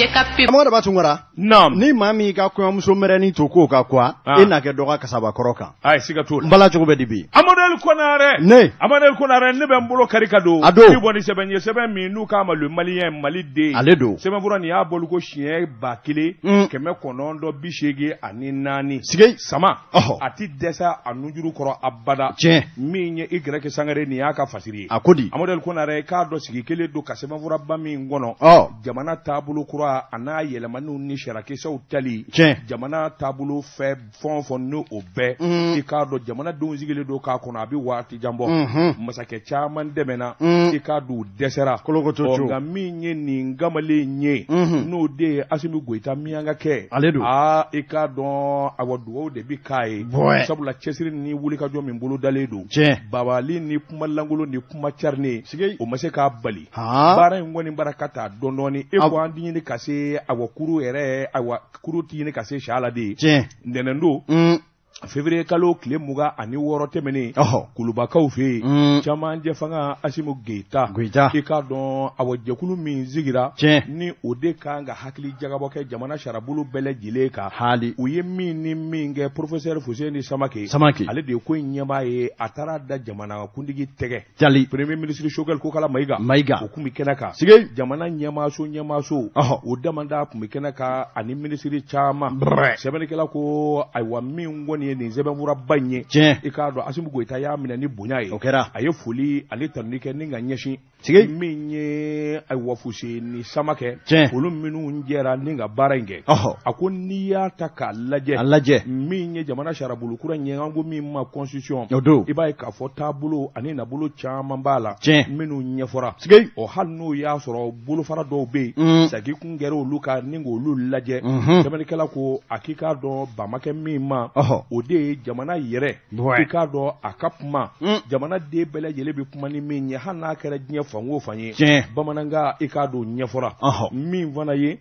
Jɛka Pub. Karamɔgɔ Daba Tunkara. Naam. Ni maa min ka kɔɲɔmuso mɛrɛnin to k'o ka kuwa, Ah. e na kɛ dɔ ka kasabakɔrɔ kan. Ayi, siga t'o la. N bala cogo bɛ di bi? Amadu El Konare. Ne. Amadu El Konare, ne bɛ n bolo kari ka don. A don. Ni bɔ ni sɛbɛn ye, sɛbɛn min n'u k'a ma Le Malien, Mali den. Ale don. Sɛbɛnfura nin y'a bɔli ko siɲɛ 1000 984. Sigei. Sama. Ɔhɔ. A ti dɛsɛ a nujuru kɔrɔ abada. Tiɲɛ. Min ye Y Sangare nin y'a ka fasiri ye. A ko di? Amadu El Konare, i k'a dɔn sigi kelen don ka sɛbɛnfuraba min kɔnɔ. Ɔ. Jamana taabolo kura a n'a yɛlɛmaniw ni sariyakisɛw tali. Tiɲɛ. Jamana taabolo fɛ fɛn o fɛn n'o o bɛɛ. I k'a dɔn jamanadenw sigilen don k'a kɔnɔ a bɛ waati jan bɔ. Masakɛ caman dɛmɛna. I k'a dɔn u dɛsɛra. Kolokoto Ɔ, co. nka min ye nin kamalen ye. N'o de ye Asimi Goyita miyanka kɛ. Ale don. Aa, i k'a dɔn awa dugawu de bɛ k'a ye. Bɔɛ. Sabula cɛsiri ni wulikajɔ min bolo dalen don. Tiɲɛ. Babali ni kuma lankolon ni kuma carinen. Sigei. O ma se k'a bali. Haan. Baara in kɔni bara ka taa dɔɔni dɔɔni. E Aw- ko an ti ɲini ka se awa kuru yɛrɛ awa kuru ti ɲini ka se sa la de ye. Tiɲɛ. Ntɛnɛn don. Février kalo tile 26 tɛmɛnen. Ɔhɔ. Kulubakaw fɛ yen. Camancɛ fanga Asimi Goyita. Goyita. I k'a dɔn awa jɛkulu min sigira. Tiɲɛ. Ni o de kan ka hakili jagabɔ kɛ jamana sarabolo bɛɛ lajɛlen kan. Haali. U ye min ni min kɛ professeur Fuseni Samake. Samake. Ale de ye ko in ɲɛmaa ye, a taara da jamana kuntigi tɛgɛ. Jali. Premier ministre Choguel Kokala Mayiga. Mayiga. O tun bɛ kɛnɛ kan. Sigei. Jamana ɲɛmaaso ɲɛmaaso. Ɔhɔ. O damanda tun bɛ kɛnɛ kan ani minisiri caman. Brɛ. Sɛbɛnnikɛla ko ayiwa min kɔni ye nin sɛbɛnfuraba in ye. Tiɲɛ. I k'a dɔn Asimi Goyita y'a minɛ ni bonya ye. O kɛra. A ye foli ale tanuni kɛ ni ka ɲɛsin. Sigei. Min ye ayiwa Fuseni Samakɛ. Tiɲɛ. Olu minnu jɛra ni ka baara in kɛ. Ɔhɔ. A ko n'i y'a ta k'a lajɛ. A lajɛ. Min ye jamana sariyabolo kura in ye, an ko min ma constitution. O don. I b'a ye k'a fɔ taabolo ani nabolo caman b'a la. Tiɲɛ. Minnu ɲɛfɔra. Sigei. Ɔ, hali n'o y'a sɔrɔ bolofara dɔw bɛ yen. Sagi kun kɛra olu kan ni k'olu lajɛ. Sɛbɛnnikɛla ko a k'i k'a dɔn bamakɛ min ma. Ɔhɔ. O de ye jamana yɛrɛ. Bɔɛ. I k'a dɔn a ka kuma. Jamana den bɛɛ lajɛlen bɛ kuma ni min ye hali n'a kɛra diɲɛ fan o fan ye. Tiɲɛ. Bamanankan i k'a dɔn ɲɛfɔra. Ɔhɔ. Min fana ye.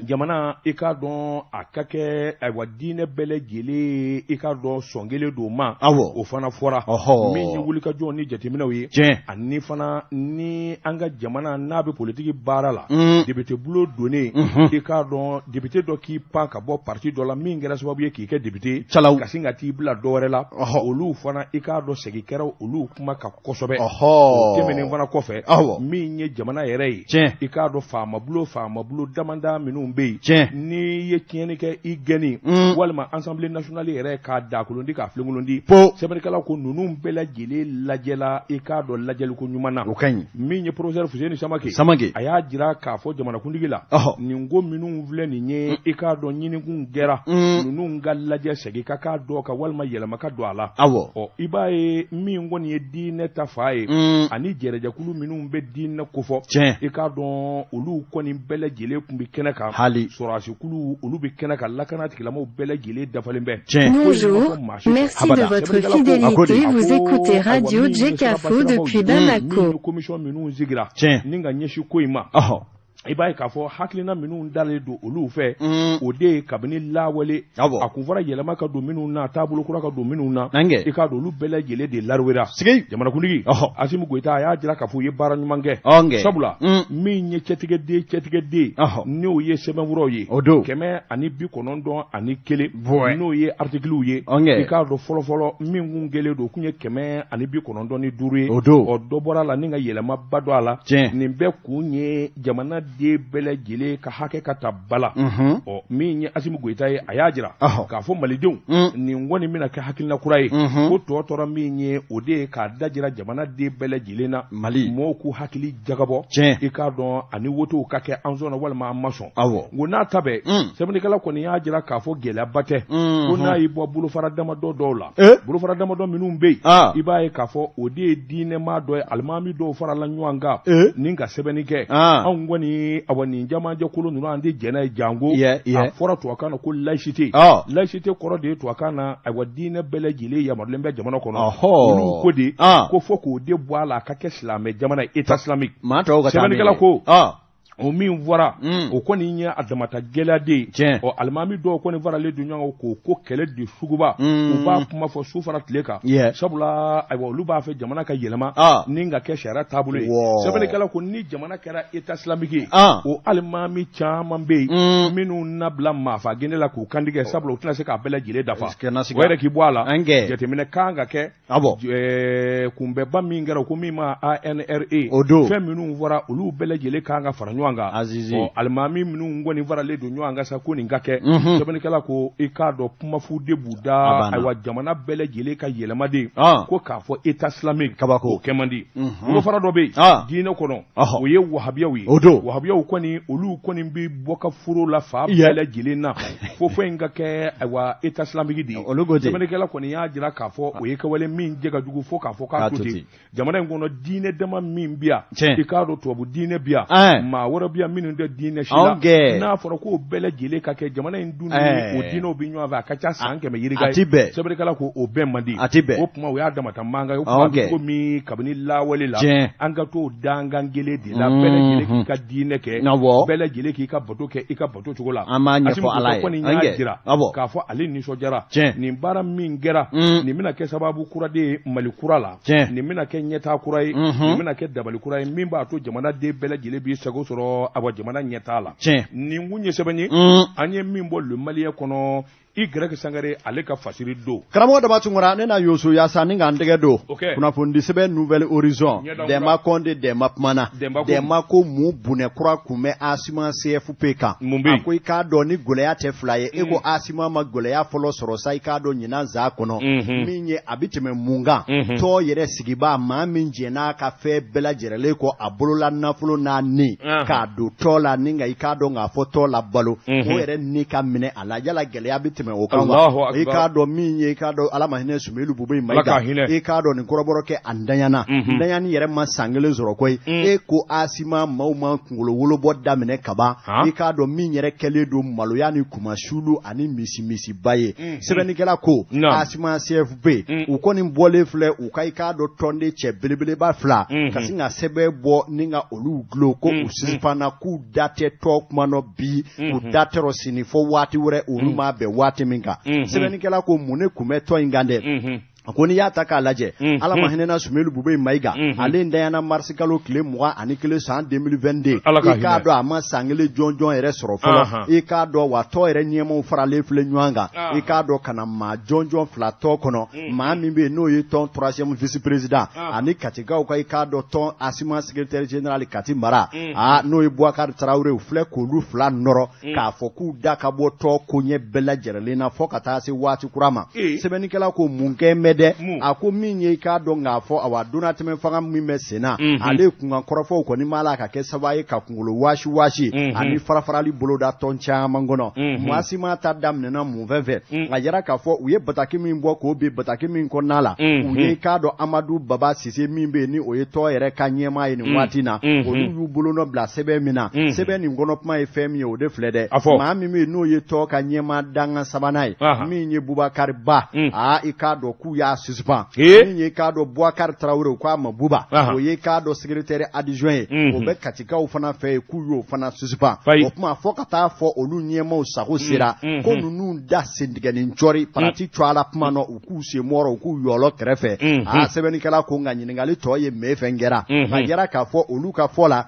Jamana i k'a dɔn a ka kɛ ayiwa diinɛ bɛɛ lajɛlen i k'a dɔn sɔn kelen don ma. Awɔ. O fana fɔra. Ɔhɔ. Min ye wulikajɔ ni jateminɛw ye. Tiɲɛ. Ani fana ni an ka jamana n'a bɛ politiki baara la. Député bulon donnen. I k'a dɔn député dɔ k'i pan ka bɔ parti dɔ la min kɛra sababu ye k'i kɛ député. Calaw. Ka sin ka t'i bila dɔ wɛrɛ la. Ɔhɔ. Olu fana i k'a dɔn segin kɛra olu kuma kan kosɛbɛ. Ɔhɔ. O tɛmɛnen fana kɔfɛ. Awɔ. Min ye jamana yɛrɛ ye. Tiɲɛ. I k'a dɔn faamabulon faamabulon damanda minnu bɛ yen. Tiɲɛ. N'i ye tiɲɛni kɛ i gɛnni. Walima Assemblée nationale yɛrɛ k'a dakolondi k'a filenkolon Po. Sɛbɛnnikɛla ko ninnu bɛɛ lajɛlen lajɛla i k'a dɔn lajɛliko ɲuman na. O ka ɲi. Min ye professeur Fuseni Samake. Samake. A y'a jira k'a fɔ jamanakuntigi la. Ɔhɔ. Nin ko minnu filɛ nin ye i k'a dɔn ɲinikun kɛra. Ninnu ka lajɛ segin ka k'a dɔ kan walima yɛlɛma ka don a la. Awɔ. Ɔ, i b'a ye min kɔni ye diinɛ ta fa ye. Ani jɛrɛjɛkulu minnu bɛ diinɛ kofɔ. Tiɲɛ. I k'a dɔn olu kɔni bɛɛ lajɛlen tun bɛ kɛnɛ kan. Hali. Sɔrɔdasikulu olu bɛ kɛnɛ kan lakana tigilamɔgɔw bɛɛ lajɛlen dafalen bɛ. Tiɲɛ. Bonjour, merci de votre fidélité. Vous écoutez Radio Djekafo depuis Bamako. Commission minnu sigira. Tiɲɛ. Ni ka ɲɛsin ko in ma. Ɔhɔ. I b'a ye k'a fɔ hakilina minnu dalen don olu fɛ. O de ye kabini lawale. Awɔ. A kun fɔra yɛlɛma ka don minnu na taabolo kura ka don minnu na. Nankɛ. I k'a dɔn olu bɛɛ lajɛlen de lariwera. Sigei. Jamanakuntigi. Ɔhɔ. Asimi Goyita a y'a jira k'a fɔ u ye baara ɲuman kɛ. Ɔnkɛ. Sabula. Min ye cɛtigɛden cɛtigɛden. Ɔhɔ. N'o ye sɛbɛnfuraw ye. O don. 191. Bɔɛ. N'o ye artikiliw ye. Ɔnkɛ. I k'a dɔn fɔlɔfɔlɔ min kun kɛlen don o kun ye 195 ye. O don. Ɔ, dɔ bɔra a la ni ka yɛlɛmaba don a la. Tiɲɛ. Nin bɛɛ kun ye jamana den bɛɛ lajɛlen ka hakɛ ka ta ba la. Ɔ, min ye Asimi Goyita ye a y'a jira. Ɔhɔ. K'a fɔ malidenw. Nin kɔni bɛna kɛ hakilina kura ye. Ko tɔ tora min ye o de ye k'a dajira jamana den bɛɛ lajɛlen na. Mali. Mɔgɔw k'u hakili jagabɔ. Tiɲɛ. I k'a dɔn ani wotow ka kɛ an sɔnna walima an ma sɔn. Awɔ. Nko n'a ta bɛɛ. Sɛbɛnnikɛla kɔni y'a jira k'a fɔ gɛlɛyaba tɛ. Ko n'a y'i bɔ bolofara damadɔ dɔw la. Bolofara damadɔ minnu bɛ yen. I b'a ye k'a fɔ o de ye diinɛmaa dɔ ye alimami dɔw farala ɲɔgɔn kan. Ni ka sɛbɛnni kɛ. Anw kɔni awa nin jamajɛkulu ninnu an tɛ jɛn n'a ye janko. A fɔra tubabukan na ko laïcité. Laïcité kɔrɔ de ye tubabukan na ayiwa diinɛ bɛɛ lajɛlen yamarulen bɛ jamana kɔnɔ. Olu ko de. Ko fo k'o de bɔ a la a ka kɛ silamɛ jamana ye état islamique. Maa tɔw ka taa min Sɛbɛnnikɛla ye. ko. O min fɔra, o kɔni ye a damata gɛlɛya de ye. Ɔ, alimami dɔw kɔni faralen don ɲɔgɔn kan k'o ko kɛlɛ de suguba. U b'a kuma fɔ su fara tile kan, sabula ayiwa, olu b'a fɛ jamana ka yɛlɛma ni ka kɛ sariya taabolo ye. Sɛbɛnnikɛla ko ni jamana kɛra état islamique ye, o alimami caman bɛ yen minnu nabila maafa gende la k'u kantigɛ, sabula u tɛna se k'a bɛɛ lajɛlen dafa. O yɛrɛ k'i bɔ a la, jateminɛ kan ka kɛ. Kunbɛnba min kɛra, ko min ma ANRE, o don, fɛn minnu fɔra, olu bɛɛ lajɛlen kan ka fara ɲɔgɔn kan. Azizi. Alimami minnu kɔni faralen don ɲɔgɔn kan sa ko nin ka kɛ, sɛbɛnnikɛla ko i k'a dɔn kumafu de b'u da. Ayiwa, jamana bɛɛ lajɛlen ka yɛlɛma de ko k'a fɔ état islamique, kabako, o kɛ man di. Bolofara dɔ bɛ yen diinɛ kɔnɔ, o ye wahabiyaw ye. O don. Wahabiyaw kɔni, olu kɔni bɛ bɔ ka foro la fa bɛɛ lajɛlen na fo fɛn in ka kɛ, ayiwa, état islamique de ye. Olu ko ten. Sɛbɛnnikɛla kɔni y'a jira k'a fɔ o ye kɛwale min jɛ ka jugu fo k'a fɔ k'a to ten. Jamana in kɔnɔ, diinɛ dama min bi yan, i k'a dɔn tubabu diinɛ bi yan, maa wɛrɛ bi yan minnu tɛ diinɛ si la. N'a fɔra k'o bɛɛ lajɛlen ka kɛ jamana in dun, ni o diinɛw bɛ ɲɔgɔn fɛ, a ka ca san 100 yirika ye, sɛbɛnnikɛla ko o bɛɛ man di. A tɛ bɛn. O tuma, o y'a damata mankan ye. O tuma, ko min kabini lawale la, an ka t'o dankan kelen de la, bɛɛ lajɛlen k'i ka diinɛ kɛ, bɛɛ lajɛlen k'i ka bato kɛ i ka bato cogo la. An b'a ɲɛfɔ Ala ye. Kɔni y'a jira k'a fɔ ale nisɔndiyara nin baara min kɛra. Nin bɛna kɛ sababu kura de ye Mali kura la, nin bɛna kɛ ɲɛtaa kura ye, nin bɛna kɛ dabali kura ye min b'a to jamanaden bɛɛ lajɛlen b'i sago sɔrɔ, awa, jamana ɲɛtaa la. Nin kun ye sɛbɛn ye an ye min bɔ Le Malien kɔnɔ. Y Sangare, ale ka fasiri don. Karamɔgɔ Daba Tunkara, ne na yoso yaasa ni k'an tɛgɛ don kunnafonidi sɛbɛn Nouvel Horizon. Dɛnba Kɔnde, Dɛnba kumana. Dɛnba ko mun bunɛ kura kun bɛ Asima CFP kan? A ko i k'a dɔn ni gɛlɛya tɛ fila ye. E ko Asima ma gɛlɛya fɔlɔ sɔrɔ sa, i k'a dɔn ɲinan za kɔnɔ min ye, a bɛ tɛmɛ mun kan? Tɔn yɛrɛ sigibaa, maa min jɛn'a ka fɛn bɛɛ lajɛlen kɔ, a bolola nafolo n'a ni k'a don tɔn la, ni nka i k'a dɔn k'a fɔ tɔn la balo, o yɛrɛ ni ka minɛ a la, yala gɛlɛya bɛ tɛmɛ o kan wa? I k'a dɔn min ye, i k'a dɔn Ala ma hinɛ Sumeyilu Bubɛyi Mayiga, i k'a dɔn nin kɔrɔbɔrɔ kɛ a ntanyana, ntanyani yɛrɛ ma san kelen sɔrɔ koyi. E ko Asima maaw ma kunkolo wolobɔ daminɛ kaban, i k'a dɔn min yɛrɛ kɛlen don maloya ni kumasulu ani misimisiba ye. Sɛbɛnnikɛla ko Asima CFP, u kɔni bɔlen filɛ u ka, i k'a dɔn, tɔnden cɛ belebeleba fila ka sin ka sɛbɛn bɔ ni ka olu dulon ko u suspendra, k'u da tɛ tɔ kuma nɔ bi, u da tɛ sini fo waati wɛrɛ, olu ma bɛn waati min kan. Sɛbɛnnikɛla ko mun ne kun bɛ tɔn in kan dɛ? A ko n'i y'a ta k'a lajɛ, Ala ma hinɛna Sumeyilu Bubɛyi Mayiga, ale ntanyana marisikalo tile 21 san 2022. I k'a dɔn a ma san kelen jɔnjɔn yɛrɛ sɔrɔ fɔlɔ. I k'a dɔn wa, tɔn yɛrɛ ɲɛmaaw faralen filɛ ɲɔgɔn kan, i k'a dɔn ka na maa jɔnjɔn fila tɔn kɔnɔ, maa min bɛ yen n'o ye tɔn troisième vice président ani Katikaw ka, i k'a dɔn, tɔn Asima secrétaire général Kati mara, aa, n'o ye Bubakari Tarawele, u filɛ k'olu fila nɔrɔ k'a fɔ k'u da ka bɔ tɔn koɲɛ bɛɛ lajɛlen na fo ka taa se waati kura ma. Sɛbɛnnikɛla ko mun kɛ bɛ dɛ? A ko min ye, i k'a dɔn k'a fɔ, awa, donnatɛmɛ fanga min bɛ sen na, ale kunkan kɔrɔfɔw kɔni b'a la ka kɛ sababu ye ka kunkolo waasi waasi ani farafarali boloda tɔn caman kɔnɔ. Asima ta daminɛna mun fɛn fɛ? A yɛrɛ k'a fɔ u ye bataki min bɔ k'o bin, bataki min kɔnɔna la, u ye, i k'a dɔn, Amadu Baba Sise min bɛ yen ni o ye tɔn yɛrɛ ka ɲɛmaa ye nin waati na, olu y'u bolonɔ bila sɛbɛn min na. Sɛbɛn nin kɔnɔ kuma ye fɛn min ye, o de filɛ dɛ. Maa min bɛ yen n'o ye tɔn ka ɲɛmaa dankan sabanan ye, min ye Bubakari Ba, aa, i k'a dɔn k'u y'a suspend. Min ye, i k'a dɔn, Bubakari Tarawele, u k'a ma Buba, o ye, i k'a dɔn, secrétaire adjoint ye, o bɛ Katikaw fana fɛ yen, k'u y'o fana suspend. O tuma, fo ka taa fɔ olu ɲɛmaaw sago sera ko ninnu da sentigɛnin cɔri parati cɔ a la kuma nɔ, u k'u sen mɔrɔ, u k'u yɔlɔ kɛrɛfɛ. Aa, sɛbɛnnikɛla ko nka ɲininkali tɔ ye mɛ fɛn kɛra? A yɛrɛ k'a fɔ olu ka fɔ la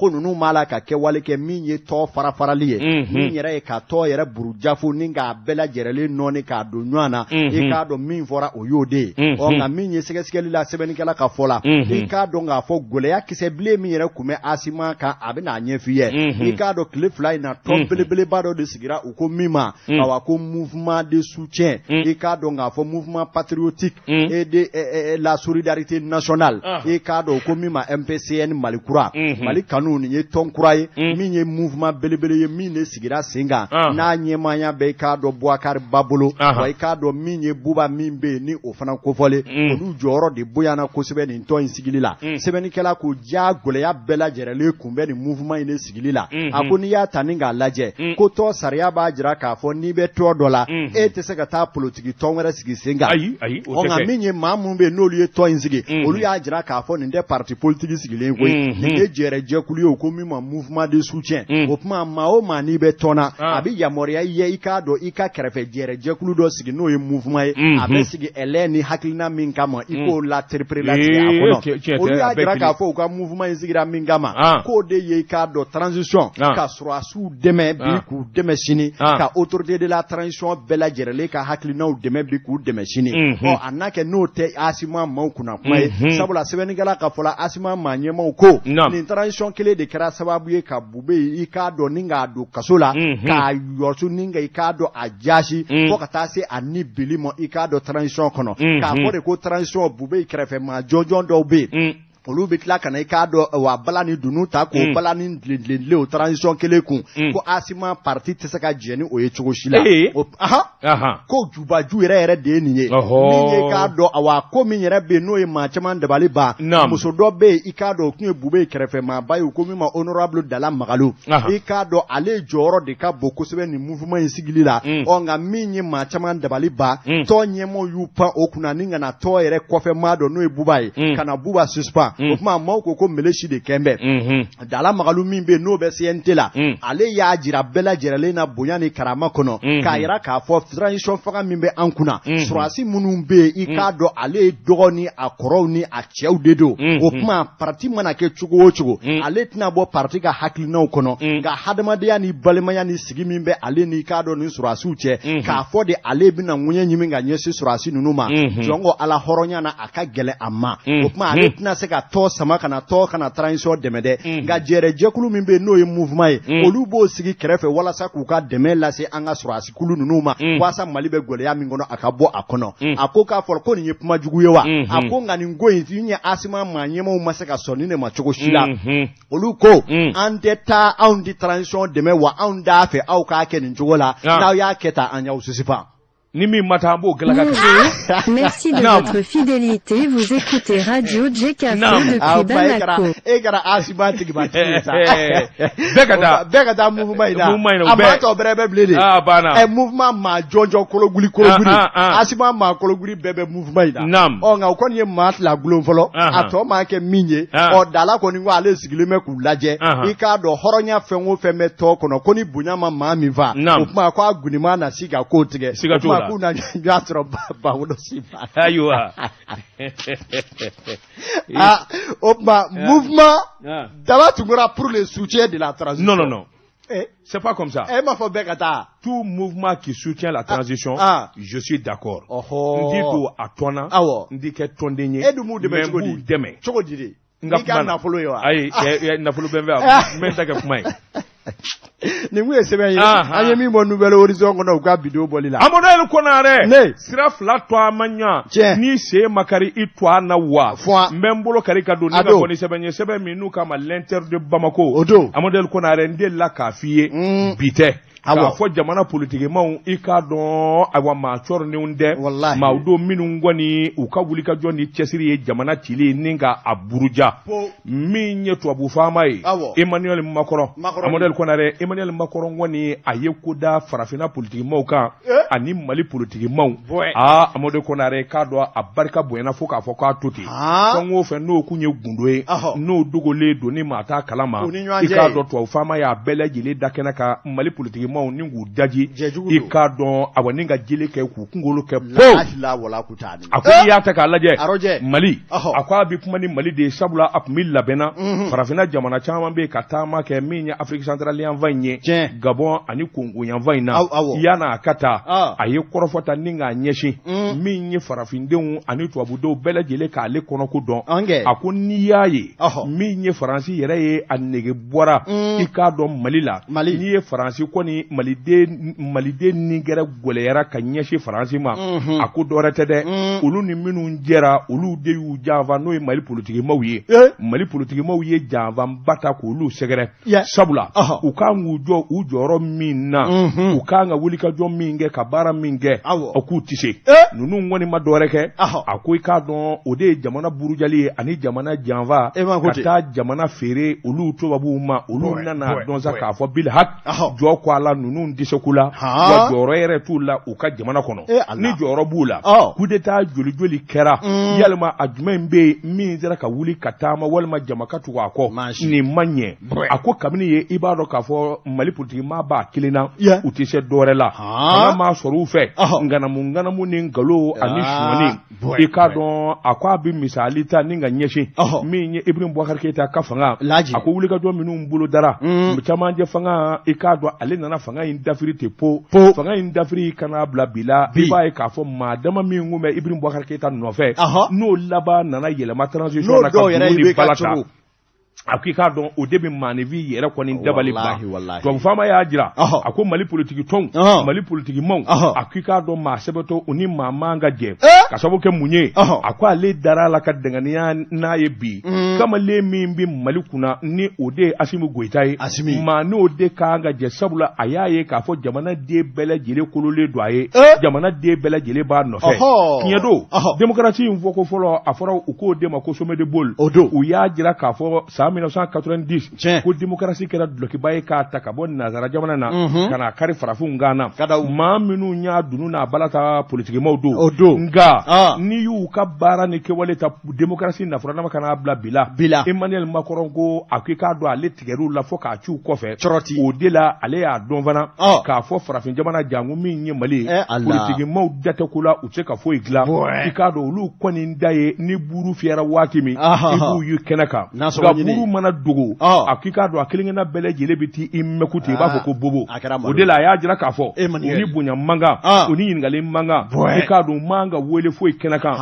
ko ninnu b'a la ka kɛwale kɛ min ye tɔn fara farali ye, min yɛrɛ ye ka tɔn yɛrɛ burujafo ni k'a bɛɛ lajɛlen nɔɔni k'a don ɲɔgɔn na. I k'a dɔn min fɔra, o y'o de ye. Ɔ, nka min ye sɛgɛsɛgɛli la, sɛbɛnnikɛla ka fɔ la, i k'a dɔn k'a fɔ gɛlɛya kisɛ bilen min yɛrɛ kun bɛ Asima kan, a bɛ n'a ɲɛf'i ye. I k'a dɔn tile 2 in na, tɔn belebeleba dɔ de sigira, u ko min ma, awa, ko mouvement de soutien, i k'a dɔn k'a fɔ mouvement patriotique et de la solidarité nationale, i k'a dɔn ko min ma MPCN Mali kura, Mali kanu. Nin ye tɔn kura ye min ye mouvement belebele ye min de sigira sen kan, n'a ɲɛmaaya bɛ, i k'a dɔn, Bubakari Ba bolo. Wa i k'a dɔn min ye Buba min bɛ yen ni o fana kofɔlen, olu jɔyɔrɔ de bonyana kosɛbɛ nin tɔn in sigili la. Sɛbɛnnikɛla ko ja gɛlɛya bɛɛ lajɛlen kun bɛ nin mouvement in de sigili la. A ko n'i y'a ta ni k'a lajɛ, ko tɔn sariya b'a jira k'a fɔ n'i bɛ tɔn dɔ la, e tɛ se ka taa politiki tɔn wɛrɛ sigi sen kan. Ayi, ayi, o tɛ. Nka min ye maa minnu bɛ yen n'olu ye tɔn in sigi, olu y'a jira k'a fɔ nin tɛ parti politique sigilen koyi, nin ye jɛrɛjɛkulu. jɛkulu ye, u ko min ma mouvement de soutien. O tuma, maa o maa n'i bɛ tɔn na, a bɛ yamaruya i ye, i k'a dɔn, i ka kɛrɛfɛ jɛrɛ jɛkulu dɔ sigi, n'o ye mouvement ye. A bɛ sigi ɛlɛ ni hakilina min kama, i k'o laterepere latigɛ a kɔnɔ. Olu y'a jira k'a fɔ u ka mouvement in sigira min kama, k'o de ye, i k'a dɔn, transition, ka sɔrɔdasiw dɛmɛ bi k'u dɛmɛ sini, ka autorité de la transition bɛɛ lajɛrɛlen ka hakilinaw dɛmɛ bi k'u dɛmɛ sini. Ɔ, a n'a kɛ n'o tɛ Asima maaw kunna kuma ye, sabula sɛbɛnnikɛla ka fɔ la, Asima maa ɲɛmaaw ko nin transition kelen de kɛra sababu ye ka Bube, i k'a dɔn, ni k'a don kaso la, k'a yɔrɔsu, ni ka, i k'a dɔn, a jaasi fo ka taa se a ni bili ma, i k'a dɔn, transition kɔnɔ, k'a fɔ de ko transition Bube kɛrɛfɛ maa jɔnjɔn dɔw bɛ yen, olu bɛ tila ka na, i k'a dɔn, wa bala ni dunun ta k'o bala ni tilentilen o transition kelen kun, ko Asima parti tɛ se ka jɛn ni o ye cogo si la. Ko jubaju yɛrɛ yɛrɛ de ye nin ye. Min ye, k'a dɔn, awa, ko min yɛrɛ bɛ yen, n'o ye maa caman dabali ban, muso dɔ bɛ yen, i k'a dɔn, o tun ye Bube kɛrɛfɛ maaba ye, u ko min ma honorable Dala Magalu. I k'a dɔn, ale jɔyɔrɔ de ka bon kosɛbɛ nin mouvement in sigili la. Ɔ, nka min ye maa caman dabali ban, tɔn ɲɛmaaw y'u pan o kunna ni ka na tɔn yɛrɛ kɔfɛ maa dɔ, n'o ye Buba ye, ka na Buba suspend. O tuma, maaw ko ko mele si de kɛn bɛ Dala Magalu min bɛ yen, n'o bɛ CNT la. Ale y'a jira bɛɛ lajɛrɛlen na bonya ni karama kɔnɔ, k'a jira k'a fɔ transition fanga min bɛ an kunna, sɔrɔdasi minnu bɛ yen, i k'a dɔn, ale ye dɔgɔ ni a kɔrɔw ni a cɛw de don. O tuma, parti mana kɛ cogo o cogo, ale tɛna bɔ parti ka hakilinaw kɔnɔ, nka hadamadenya ni balimaya ni sigi min bɛ ale ni, i k'a dɔn, ni sɔrɔdasiw cɛ, k'a fɔ de ale bɛna ŋuɲɛ ɲimi ka ɲɛsin sɔrɔdasi ninnu ma, jɔn ko Ala, hɔrɔnya na, a ka gɛlɛn a ma. O tuma, ale tɛna se ka tɔn sama ka na tɔn ka na transition dɛmɛ dɛ, nka jɛrɛ jɛkulu min bɛ yen, n'o ye mouvement ye, olu b'o sigi kɛrɛfɛ walasa k'u ka dɛmɛ lase an ka sɔrɔdasi kulu ninnu ma, walasa Mali bɛ gɛlɛya min kɔnɔ, a ka bɔ a kɔnɔ. A ko k'a fɔ ko nin ye kuma jugu ye wa? A ko nka nin ko in ye, Asima maa ɲɛmaaw ma se ka sɔn nin de ma cogo si la. Olu ko an tɛ taa, anw tɛ transition dɛmɛ wa, anw t'a fɛ aw k'a kɛ nin cogo la. N'aw y'a kɛ tan, an y'aw suspend. Ni min ma taa, an b'o gɛlɛya ka. Merci de votre fidélité. Vous écoutez Radio Djekafo depuis Bamako. E kɛra Asima tigiba tigi sa. Bɛɛ ka taa. Bɛɛ ka taa mouvement in na. Mouvement in na. A maa tɔ bɛrɛ bɛ bilen de. Ah, banna. Ɛ, mouvement maa jɔnjɔn kologuli kologuli. Asima maa kologuli bɛɛ bɛ mouvement in na. Ɔ, nka o kɔni ye maa fila gulon fɔlɔ. A tɔ maa kɛ min ye. Ɔ, Dala kɔni ko ale sigilen bɛ k'u lajɛ. I k'a dɔn, hɔrɔnya fɛn o fɛn bɛ tɔ kɔnɔ, ko ni bonya ma maa min fa. O tuma, ko a gunima na si ka ko tigɛ. Siga t'o la. K'u na ɲɔgɔn sɔrɔ bawolo si ma. Ayiwa. Ah, o tuma, mouvement Daba Tunkara pour le soutien de la transition. Non, non, non. Eh? C'est pas comme ça. Eh, m'a fɔ bɛɛ ka taa. Tout mouvement qui soutient la transition, je suis d'accord. N ti don a tɔn na. N ti kɛ tɔnden ye. E dun b'u dɛmɛ cogo di? Mais n b'u dɛmɛ. Cogo di de? N ka N'i ka nafolo ye wa? Ayi, nafolo bɛ n fɛ yan. N bɛ n ta kɛ kuma ye. Nin kun ye sɛbɛn ye an ye min bɔ Nouvel Horizon kɔnɔ, u ka vidéo bɔli la. Amadu El Konare. Ne. Sira fila to a ma ɲa. Tiɲɛ. Ni sen ma kari i to a na wa. Fɔ. N bɛ n bolo kari ka don ne ka bɔ ni sɛbɛn ye, sɛbɛn min n'u k'a ma l'Inter de Bamako. O don. Amadu El Konare, n delila k'a f'i ye. Bi tɛ. K'a fɔ jamana politikimaw, i k'a dɔn, ayiwa, maa cɔrinnenw tɛ, maaw don minnu kɔni u ka wulikajɔ ni cɛsiri ye jamana cili ni ka a buruja. Min ye tubabu faama ye, Emmanuel Macron, Amadu El Konare, Emmanuel Macron kɔni a ye ko da farafinna politikimaw kan ani Mali politikimaw. Aa, Amadu Konare, k'a dɔn, a barika bonyana fo k'a fɔ k'a to ten. Fɛn o fɛn n'o kun ye gundo ye, n'o dogolen don ni maa t'a kalama, i k'a dɔn, tubabu faama y'a bɛɛ lajɛlen da kɛnɛ kan Mali politikimaw ni k'u daji, i k'a dɔn, awa, ni ka jeli kɛ k'u kunkolo kɛ po. A ko n'i y'a ta k'a lajɛ Mali, a ko a bɛ kuma ni Mali de ye, sabula a tun bɛ labɛnna farafinna jamana caman bɛ yen ka taama kɛ min ye Afrique centrale yanfan in ye, Gabon ani Congo yanfan in na. Yan'a ka taa, a ye kɔrɔfɔ ta ni k'a ɲɛsin min ye farafindenw ani tubabudenw bɛɛ lajɛlen k'ale kɔnɔko dɔn. A ko n'i y'a ye min ye Faransi yɛrɛ ye, a nege bɔra, i k'a dɔn, Mali la. N'i ye Faransi kɔni, Maliden ni gɛrɛ gɛlɛyara ka ɲɛsin Faransi ma, a ko dɔwɛrɛ tɛ dɛ, olu ni minnu jɛra, olu de y'u janfa, n'o ye Mali politikimaw ye. Mali politikimaw ye janfanba ta k'olu sɛgɛrɛ, sabula u kan k'u k'u jɔ u jɔyɔrɔ min na, u kan ka wulikajɔ min kɛ, ka baara min kɛ, o k'u tɛ se. Ninnu kɔni ma dɔwɛrɛ kɛ, a ko i k'a dɔn o de ye jamana burujali ye ani jamana janfa, ka taa jamana feere olu tubabuw ma. Olu nana dɔn sa k'a fɔ bil hak jɔ ko a la, ninnu tɛ se ko la, wa jɔyɔrɔ yɛrɛ t'u la u ka jamana kɔnɔ. Ni jɔyɔrɔ b'u la, coup d'état joli joli kɛra, yalima a jumɛn bɛ yen min sera ka wuli ka taama walima jama ka tugu a kɔ? Nin ma ɲɛ. A ko kabini ye i b'a dɔn k'a fɔ Mali politiki maa b'a kelen na, u tɛ se dɔwɛrɛ la, fanga m'a sɔrɔ u fɛ, ŋanamu ŋanamu ni nkalon ani sonyani. I k'a dɔn a ko a bɛ misali ta ni ka ɲɛsin min ye Ibrahim Boubacar Keïta ka fanga. A ko wulikajɔ minnu bolodara camancɛ fanga, i k'a dɔn ale nana fanga in dafiri ten po, fanga in dafiri ka n'a bila bi la. I b'a ye k'a fɔ maa dama min kun bɛ Ibrahim Boubacar Keïta nɔfɛ, n'o laban nana yɛlɛma transition na ka ni bala ta, a ko i k'a dɔn o de bɛ maaninfin yɛrɛ kɔni dabali ban. Tubabu faama y'a jira, a ko Mali politiki tɔnw, Mali politiki maaw, a ko i k'a dɔn maa sɛbɛtɔ u ni maa man ka jɛ, ka sababu kɛ mun ye? A ko ale dara a la ka danganiya n'a ye bi, kamalen min bɛ Mali kunna ni o de ye Asimi Goyita ye, maa n'o de kan ka jɛ, sabula a y'a ye k'a fɔ jamana den bɛɛ lajɛlen kololen don a ye, jamana den bɛɛ lajɛlen b'a nɔfɛ. Tiɲɛ don, démocratie in fɔko fɔlɔ, a fɔra u k'o de ma ko sommet de Bôle. O don u y'a jira k'a fɔ san 1990 ko démocratie kɛra dulɔkiba ye k'a ta ka bɔ nansara jamana na ka n'a kari farafinw kan na. Maa minnu y'a dunu n'a bala ta, politikimaw don. O don. Nka n'i y'u ka baara ni kɛwale ta démocratie nafuranama ka n'a bila bi la, Emmanuel Macron ko a ko i k'a dɔn ale tigɛr'u la fo k'a ci u kɔfɛ. Cɔrɔti. O de la ale y'a dɔn fana k'a fɔ farafin jamana janko min ye Mali ye, politikimaw da tɛ ko la, u tɛ se ka foyi dilan. I k'a dɔn olu kɔni da ye ni buru fiyɛra waati min, i b'u ye kɛnɛ kan, nka buru mana dogo, a k'i k'a dɔn a kelenkelenna bɛɛ lajɛlen bɛ t'i mɛku ten, i b'a fɔ ko bobo. O de la a y'a jira k'a fɔ u ni bonya man kan, u ni ɲininkali man kan, i k'a dɔn u man ka wele foyi kɛnɛ kan.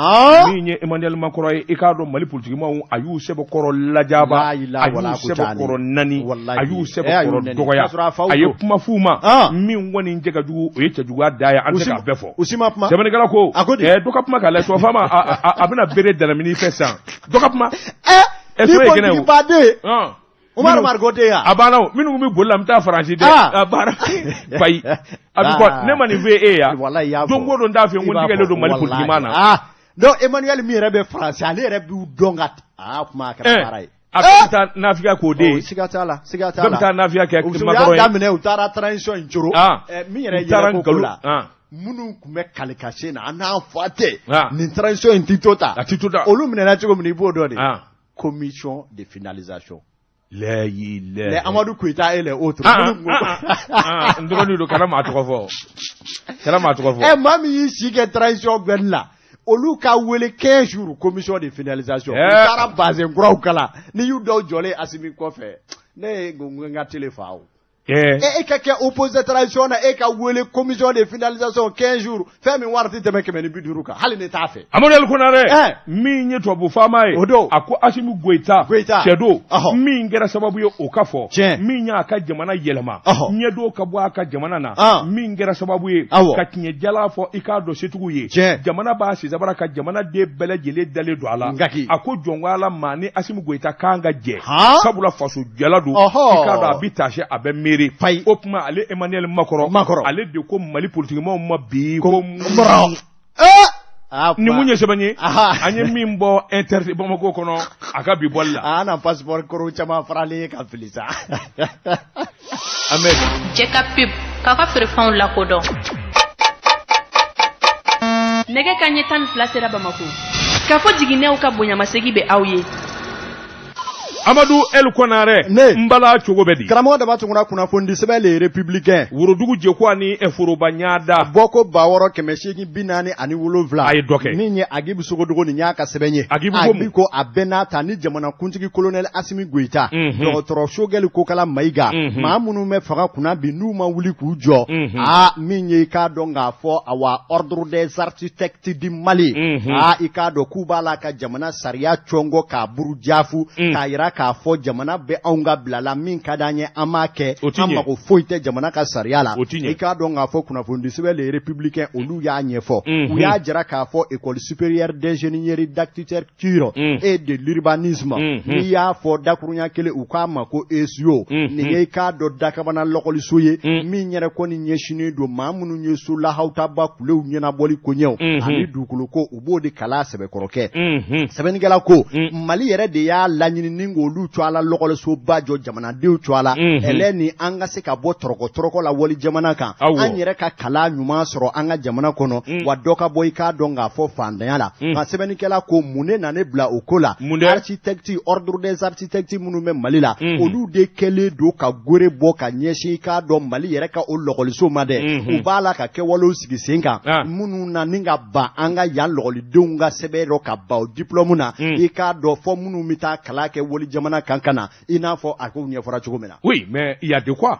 Min ye Emmanuel Macron ye, i k'a dɔn Mali politikimaw a y'u sɛbɛkɔrɔ lajaba, a y'u sɛbɛkɔrɔ nani, a y'u sɛbɛkɔrɔ dɔgɔya, a ye kuma f'u ma min kɔni cɛ ka jugu, o ye cɛjuguya da ye, an tɛ k'a bɛɛ fɔ. U si ma kuma. Sɛbɛnnikɛla ko dɔ ka kuma k'a lajɛ, faama a bɛna bere danamini fɛ sisan, dɔ ka kuma. Ni politikibaden Umaru Mariko tɛ yan. A banna o, minnu bɛ boli la n bɛ taa Faransi dɛ. A banna bayi. A bɛ kɔ ne ma nin fɔ e ye yan. Walayi i y'a fɔ. Don o don n t'a fɔ ko n tigɛlen don Mali politikima na. Donc Emmanuel min yɛrɛ bɛ Faransi, ale yɛrɛ b'u dɔn ka kuma a kɛra baara ye. A bɛɛ bɛ taa nafiya k'o de ye. Siga t'a la, siga t'a la. Bɛɛ bɛ taa nafiya kɛ Macron ye. U y'a daminɛ, u taara transition in coro. Min yɛrɛ yɛrɛ ko la, minnu tun bɛ kalikasen na, an n'an fa tɛ nin transition in tɛ to ta. A tɛ to ta. Olu minɛna cogo min na, i b'o dɔn de. Commission de finalisation. Layi Les Amadou Koïta et les autres. N dɔgɔnin don, kana maa tɔgɔ fɔ. Kana maa tɔgɔ fɔ. Maa min y'i si kɛ transition gbɛli la, olu ka wele 15 jours commission de finalisation. U taara bazin kuraw kala n'i y'u dɔw jɔlen Asimi kɔfɛ, ne ye n ka télé fa o. E ka kɛ opposé transition na, e ka wele commission de finalisation 15 jours, fɛn min wari tɛ tɛmɛ 150 kan, hali ne t'a fɛ. Amadu El Konare, min ye tubabu faama ye, o don, a ko Asimi Goyita cɛ don min kɛra sababu ye o ka fɔ, min y'a ka jamana yɛlɛma, ɲɛdon ka bɔ a ka jamana na, min kɛra sababu ye ka tiɲɛ jala fɔ i k'a dɔn setigiw ye, jamana b'a sisabara ka jamana den bɛɛ lajɛlen dalen don a la. A ko jɔn ko Ala ma ni Asimi Goyita kan ka jɛ, sabula faso jala don, i k'a dɔn a bɛ taase, a bɛ miiri. O tuma ale Emmanuel Macron, ale de ko Mali politikimaw ma bi ko nin mun ye sɛbɛn ye an ye min bɔ Inter Bamako kɔnɔ a ka bi bɔli la. An na passeport kɔrɔ caman faralen ye ka fili sa. Ahmed. Jɛ ka pub k'aw ka feerefɛnw lakodɔn. Nɛgɛ ka ɲɛ 12 sera Bamako. K'a fɔ jiginɛw ka bonyamasegin bɛ aw ye. Amadu El Konare, n bala cogo bɛ di? Karamɔgɔ Daba Tunkara, kunnafoni sɛbɛn Le Républicain. Worodugu jɛkuwa ni foroba ɲada. Bɔko 6847. A ye dɔ kɛ. Min ye Agibu Sogodogo nin y'a ka sɛbɛn ye. Agibu ko a bɛɛ n'a ta ni jamanakuntigi colonel Asimi Goyita. Dɔgɔtɔrɔ Sogɛli Kokala Mayiga. Maa minnu bɛ fanga kunna bi n'u ma wuli k'u jɔ. Aa min ye i k'a dɔn k'a fɔ awa ordre des architectes du Mali. Aa i k'a dɔn k'u b'a la ka jamana sariya cɔngɔ k'a burujafu. K'a yira jira k'a fɔ jamana bɛ anw ka bila la, min ka d'an ye an b'a kɛ, an mago foyi tɛ jamana ka sariya la. I k'a dɔn k'a fɔ kunnafonidisɛbɛn Le Républicain, olu y'a ɲɛfɔ, u y'a jira k'a fɔ École supérieure d'ingénierie, d'architecture et de l'urbanisme, n'i y'a fɔ dakurunya kelen, u k'a ma ko ESUO. Nin ye i k'a dɔn dakabana lɔkɔliso ye min yɛrɛ kɔni ɲɛsinnen don maa minnu ye so lahawutaba kulew ɲɛnabɔli koɲɛw ani dugukolo ko, u b'o de kalan sɛbɛkɔrɔ kɛ. Sɛbɛnnikɛla ko Mali yɛrɛ de y'a laɲini ni k'olu tɔgɔ la lɔkɔlisoba jɔ jamanadenw tɔgɔ la, ɛlɛ ni an ka se ka bɔ tɔrɔkɔ tɔrɔkɔ la wali jamana kan, an yɛrɛ ka kalan ɲuman sɔrɔ an ka jamana kɔnɔ, wa dɔ ka bɔ i k'a dɔn k'a fɔ fantanya la. Nka sɛbɛnnikɛla ko mun de na ne bila o ko la? Architecte, ordre des architectes minnu bɛ Mali la, olu de kɛlen don ka gore bɔ ka ɲɛsin i k'a dɔn Mali yɛrɛ ka o lɔkɔliso ma dɛ. U b'a la ka kɛwalew sigi sen kan minnu na ni ka ban an ka yan lɔkɔlidenw ka sɛbɛn dɔ ka ban o diplôme na, i k'a dɔn fɔ minnu bɛ taa kalan kɛ wali jamana kan ka na, i n'a fɔ a ko ɲɛfɔra cogo min na. Oui, mais il y a de quoi.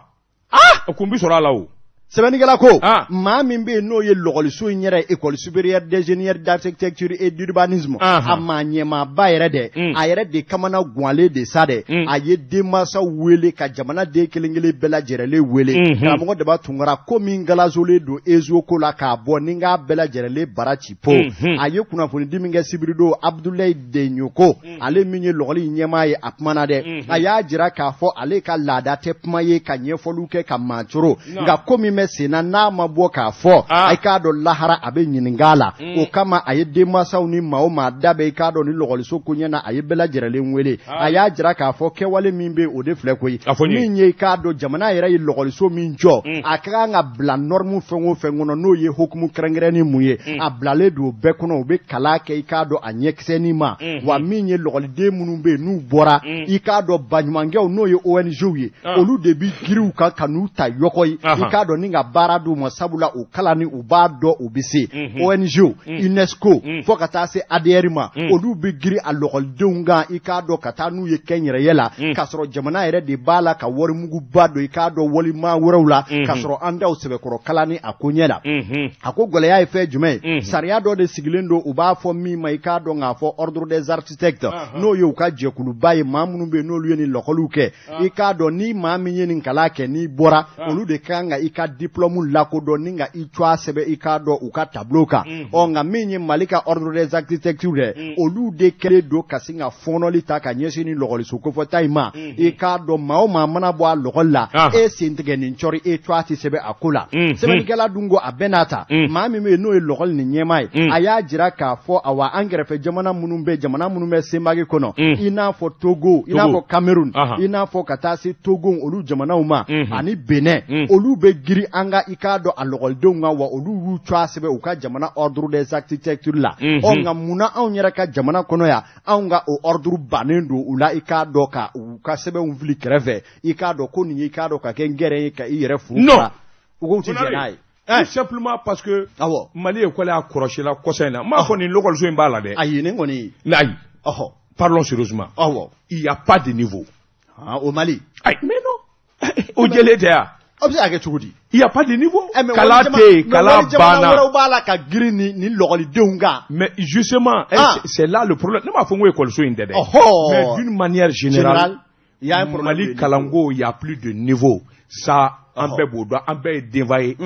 Ah, kun bi sɔrɔ a la o. Sɛbɛnnikɛla ko maa min bɛ yen n'o ye lɔgɔliso in yɛrɛ, École supérieure d'ingénieur, d'architecture et d'urbanisme, a maa ɲɛmaaba yɛrɛ dɛ, a yɛrɛ de kamana ganlen de sa dɛ. A ye denmansaw wele ka jamana den kelen kelen bɛɛ lajɛrɛlen wele. Karamɔgɔ Daba Tunkara, ko min galasolen don ESUO ko la k'a bɔ ni k'a bɛɛ lajɛrɛlen bara ci po. A ye kunnafonidi min kɛ sibiridon, Abudulayi Deɲoko, ale min ye lɔgɔli ɲɛmaa ye, a kumana dɛ. A y'a jira k'a fɔ ale ka laada tɛ kuma ye ka ɲɛfɔliw kɛ ka maa coro, nka ko min bɛ sen na, n'a ma bɔ k'a fɔ, a k'a dɔn lahara a bɛ ɲininka a la. O kama a ye denmansaw ni maa o maa da bɛ i k'a dɔn ni lɔgɔliso koɲɛ na, a ye bɛɛ lajɛrɛlen wele. A y'a jira k'a fɔ kɛwale min bɛ, o de filɛ koyi, min ye i k'a dɔn jamana yɛrɛ ye lɔgɔliso min jɔ, a ka kan ka bila norme fɛn o fɛn kɔnɔ, n'o ye hukumu kɛrɛnkɛrɛnnin mun ye, a bilalen don o bɛɛ kɔnɔ. U bɛ kalan kɛ i k'a dɔn a ɲɛkisɛnin ma. Wa min ye lɔgɔliden minnu bɛ yen n'u bɔra, i k'a dɔn baɲumankɛw, n'o ye ONGw ye, olu de bɛ girin u kan ka n'u ta yɔkɔ ye, i k'a dɔn ni ka baara d'u ma, sabula u kalan ni u b'a dɔn u bɛ se. ONG, UNESCO, fo ka taa se ADR ma, olu bɛ girin a lɔgɔlidenw kan, i k'a dɔn ka taa n'u ye kɛnyɛrɛye la, k'a sɔrɔ jamana yɛrɛ de b'a la ka warimuguba don i k'a dɔn walima wɛrɛw la, k'a sɔrɔ an t'aw sɛbɛkɔrɔ kalan ni a koɲɛ la. A ko gɛlɛya ye fɛn jumɛn ye? Sariya dɔ de sigilen don, u b'a fɔ min ma i k'a dɔn k'a fɔ ordre des architectes, n'o ye u ka jɛkuluba ye, maa minnu bɛ yen n'olu ye nin lɔkɔliw kɛ. I k'a dɔn ni maa min ye nin kalan kɛ, n'i bɔra, olu de kan ka i ka diplôme lakodɔn ni ka i tɔgɔ sɛbɛn i k'a dɔn u ka tableau kan. Ɔ nka min ye Mali ka ordre des architectes dɛ, olu de kɛlen don ka sin ka fɔɔnɔli ta ka ɲɛsin ni lɔgɔliso kofɔta in ma. I k'a dɔn maa o maa mana bɔ a lɔgɔli la, e sen tigɛ nin cɔri, e tɔgɔ tɛ sɛbɛn a ko la. Sɛbɛnnikɛla dun ko a bɛɛ n'a ta, maa min bɛ yen n'o ye lɔgɔli nin ɲɛmaa ye, a y'a jira k'a fɔ awa an kɛrɛfɛ jamana minnu bɛ, jamana minnu bɛ CEMAC kɔnɔ, i n'a fɔ Togo, i n'a fɔ Cameroun, i n'a fɔ ka taa se Togo, olu jamanaw ma, ani Benin, olu bɛ giri an ka i k'a dɔn a lɔgɔlidenw kan, wa olu y'u tɔgɔ sɛbɛn u ka jamana ordre des architectes la. Ɔ nka munna anw yɛrɛ ka jamana kɔnɔ yan, anw ka o ordre bannen don u la, i k'a dɔn ka u ka sɛbɛnw fili kɛrɛfɛ, i k'a dɔn ko nin ye i k'a dɔn ka kɛ ngɛrɛ ye ka i yɛrɛ furu fara? U k'u ti jɛn n'a ye. Tout simplement parce que awɔ Mali école y'a kɔrɔsi la kɔsa in na, n m'a fɔ nin lɔgɔliso in b'a la dɛ. Ayi, nin kɔni. Ayi. Ɔhɔ. Parlons sérieusement. Awɔ. Il y a pas de niveau. Ah, au Mali. Ayi, mais non. O jɛlen tɛ yan. Aw bɛ se ka kɛ cogo di? Il y a pas de niveau. Kalan tɛ yen, kalan banna. Wɛrɛw b'a la ka girin ni lɔgɔlidenw kan. Mais justement, c'est là le problème. Ne m'a fɔ n ko école in tɛ dɛ. Mais d'une manière générale, il y a un problème. Mali kalanko, il y a plus de niveau. Ça, an bɛɛ b'o dɔn, an bɛɛ ye denfa ye.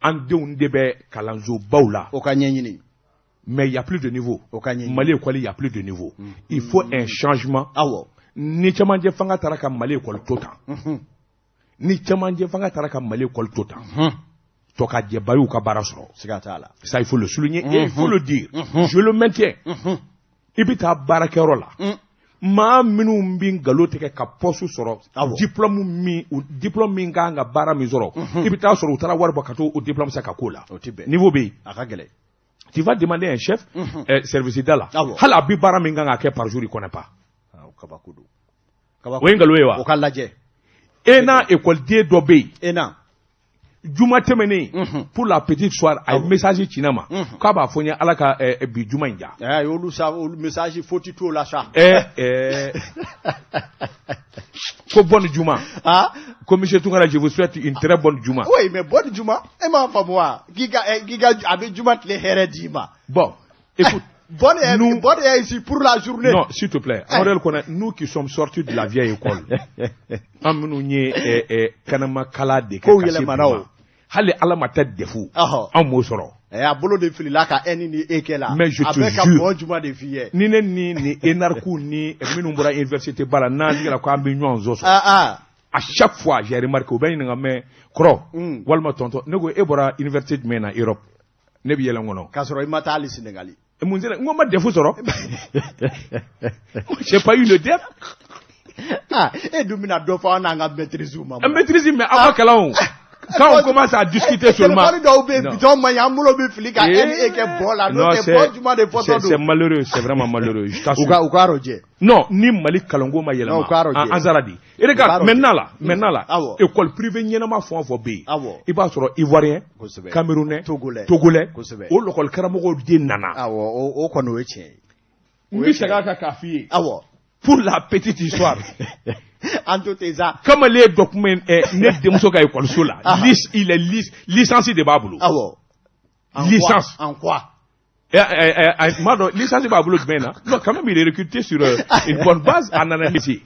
An denw de bɛ kalansobaw la. O ka ɲɛɲini. Mais il y a plus de niveau. O ka ɲɛɲini. Mali école, il y a plus de niveau. Il faut un changement. Awɔ. Ni cɛmancɛ fanga taara ka Mali école to tan. Ni cɛmancɛ fanga taara ka Mali école to tan, tɔ ka jɛba y'u ka baara sɔrɔ. Siga t'a la. Ça, il faut le souligner et il faut le dire. Je le maintiens. I bɛ taa baarakɛyɔrɔ la, maa minnu bɛ nkalon tigɛ ka poste sɔrɔ, diplôme min kan ka baara min sɔrɔ, i bɛ taa sɔrɔ u taara wari bɔ ka t'o diplôme san ka k'o la. O tɛ bɛn. Niveau bɛ yen. A ka gɛlɛn. Tu vas demander un chef service da la, hali a bɛ baara min kan ka kɛ par jour, il connaît pas. Kabako don. O ye nkalon ye wa? O ka lajɛ. ENA école-den dɔ bɛ yen. ENA. Juma tɛmɛnen, pour la petite soirée, a ye message ci ne ma k'a b'a fɔ n ye Ala ka bi juma in diya. Ɛɛ, olu sa, olu message faute t'o la sa. Ko bonne juma. Ah. Ko monsieur Tunkara, je vous souhaite une très bonne juma. Oui, mais bonne juma, e m'a faamu wa? K'i ka a bɛ juma tile hɛrɛ d'i ma. Bon, écoute. Bonne bonne est ici pour la journée. Non, s'il te plaît. Aurel Kone, nous qui sommes sortis de la vieille école, an minnu ye kanama kala de kɛ ka se bi ma, hali Ala ma taa DEF, anw m'o sɔrɔ. A bolo de filila ka e ni e kɛ la. Mais je te jure, a bɛ ka bɔn juma de f'i ye. Ni ne ni énarque ni minnu bɔra université ba la, n'an sigira ko an bɛ ɲɔgɔn sɔsɔ. À chaque fois, j'ai remarqué, u bɛ ɲininka mais kɔrɔ walima tonton, ne ko e bɔra université jumɛn na Europe? Ne bɛ yɛlɛ n kɔnɔ. K'a sɔrɔ i ma taa hali Sénégal. Mun sera n ko n ma DEF sɔrɔ. J'ai pas eu le DEF. Ah, e dun bɛna dɔ fɔ an n'an ka maîtrise ma. Maîtrise mais aw ka kalan o. Quand on commence à discuter seulement. Non, c'est malheureux, c'est vraiment malheureux. Je t'assure. Non, ni Mali kalanko ma yɛlɛma. An sara di. Et regarde, maintenant là, école privée ɲɛnama fɛn o fɛn bɛ yen, i b'a sɔrɔ Ivoirien, Camerounais, Togolais, o l'école karamɔgɔw de nana. Awɔ, o kɔni o ye tiɲɛ ye. N bɛ segin a kan k'a f'i ye. Awɔ. Pour la petite histoire. Kamalen dɔ tun bɛ ne denmuso ka école la. Il est licence de b'a bolo. Awɔ. Licence. En quoi? M'a dɔn licence b'a bolo jumɛn na? Non, quand même il est recruté sur une bonne base a nana lycée.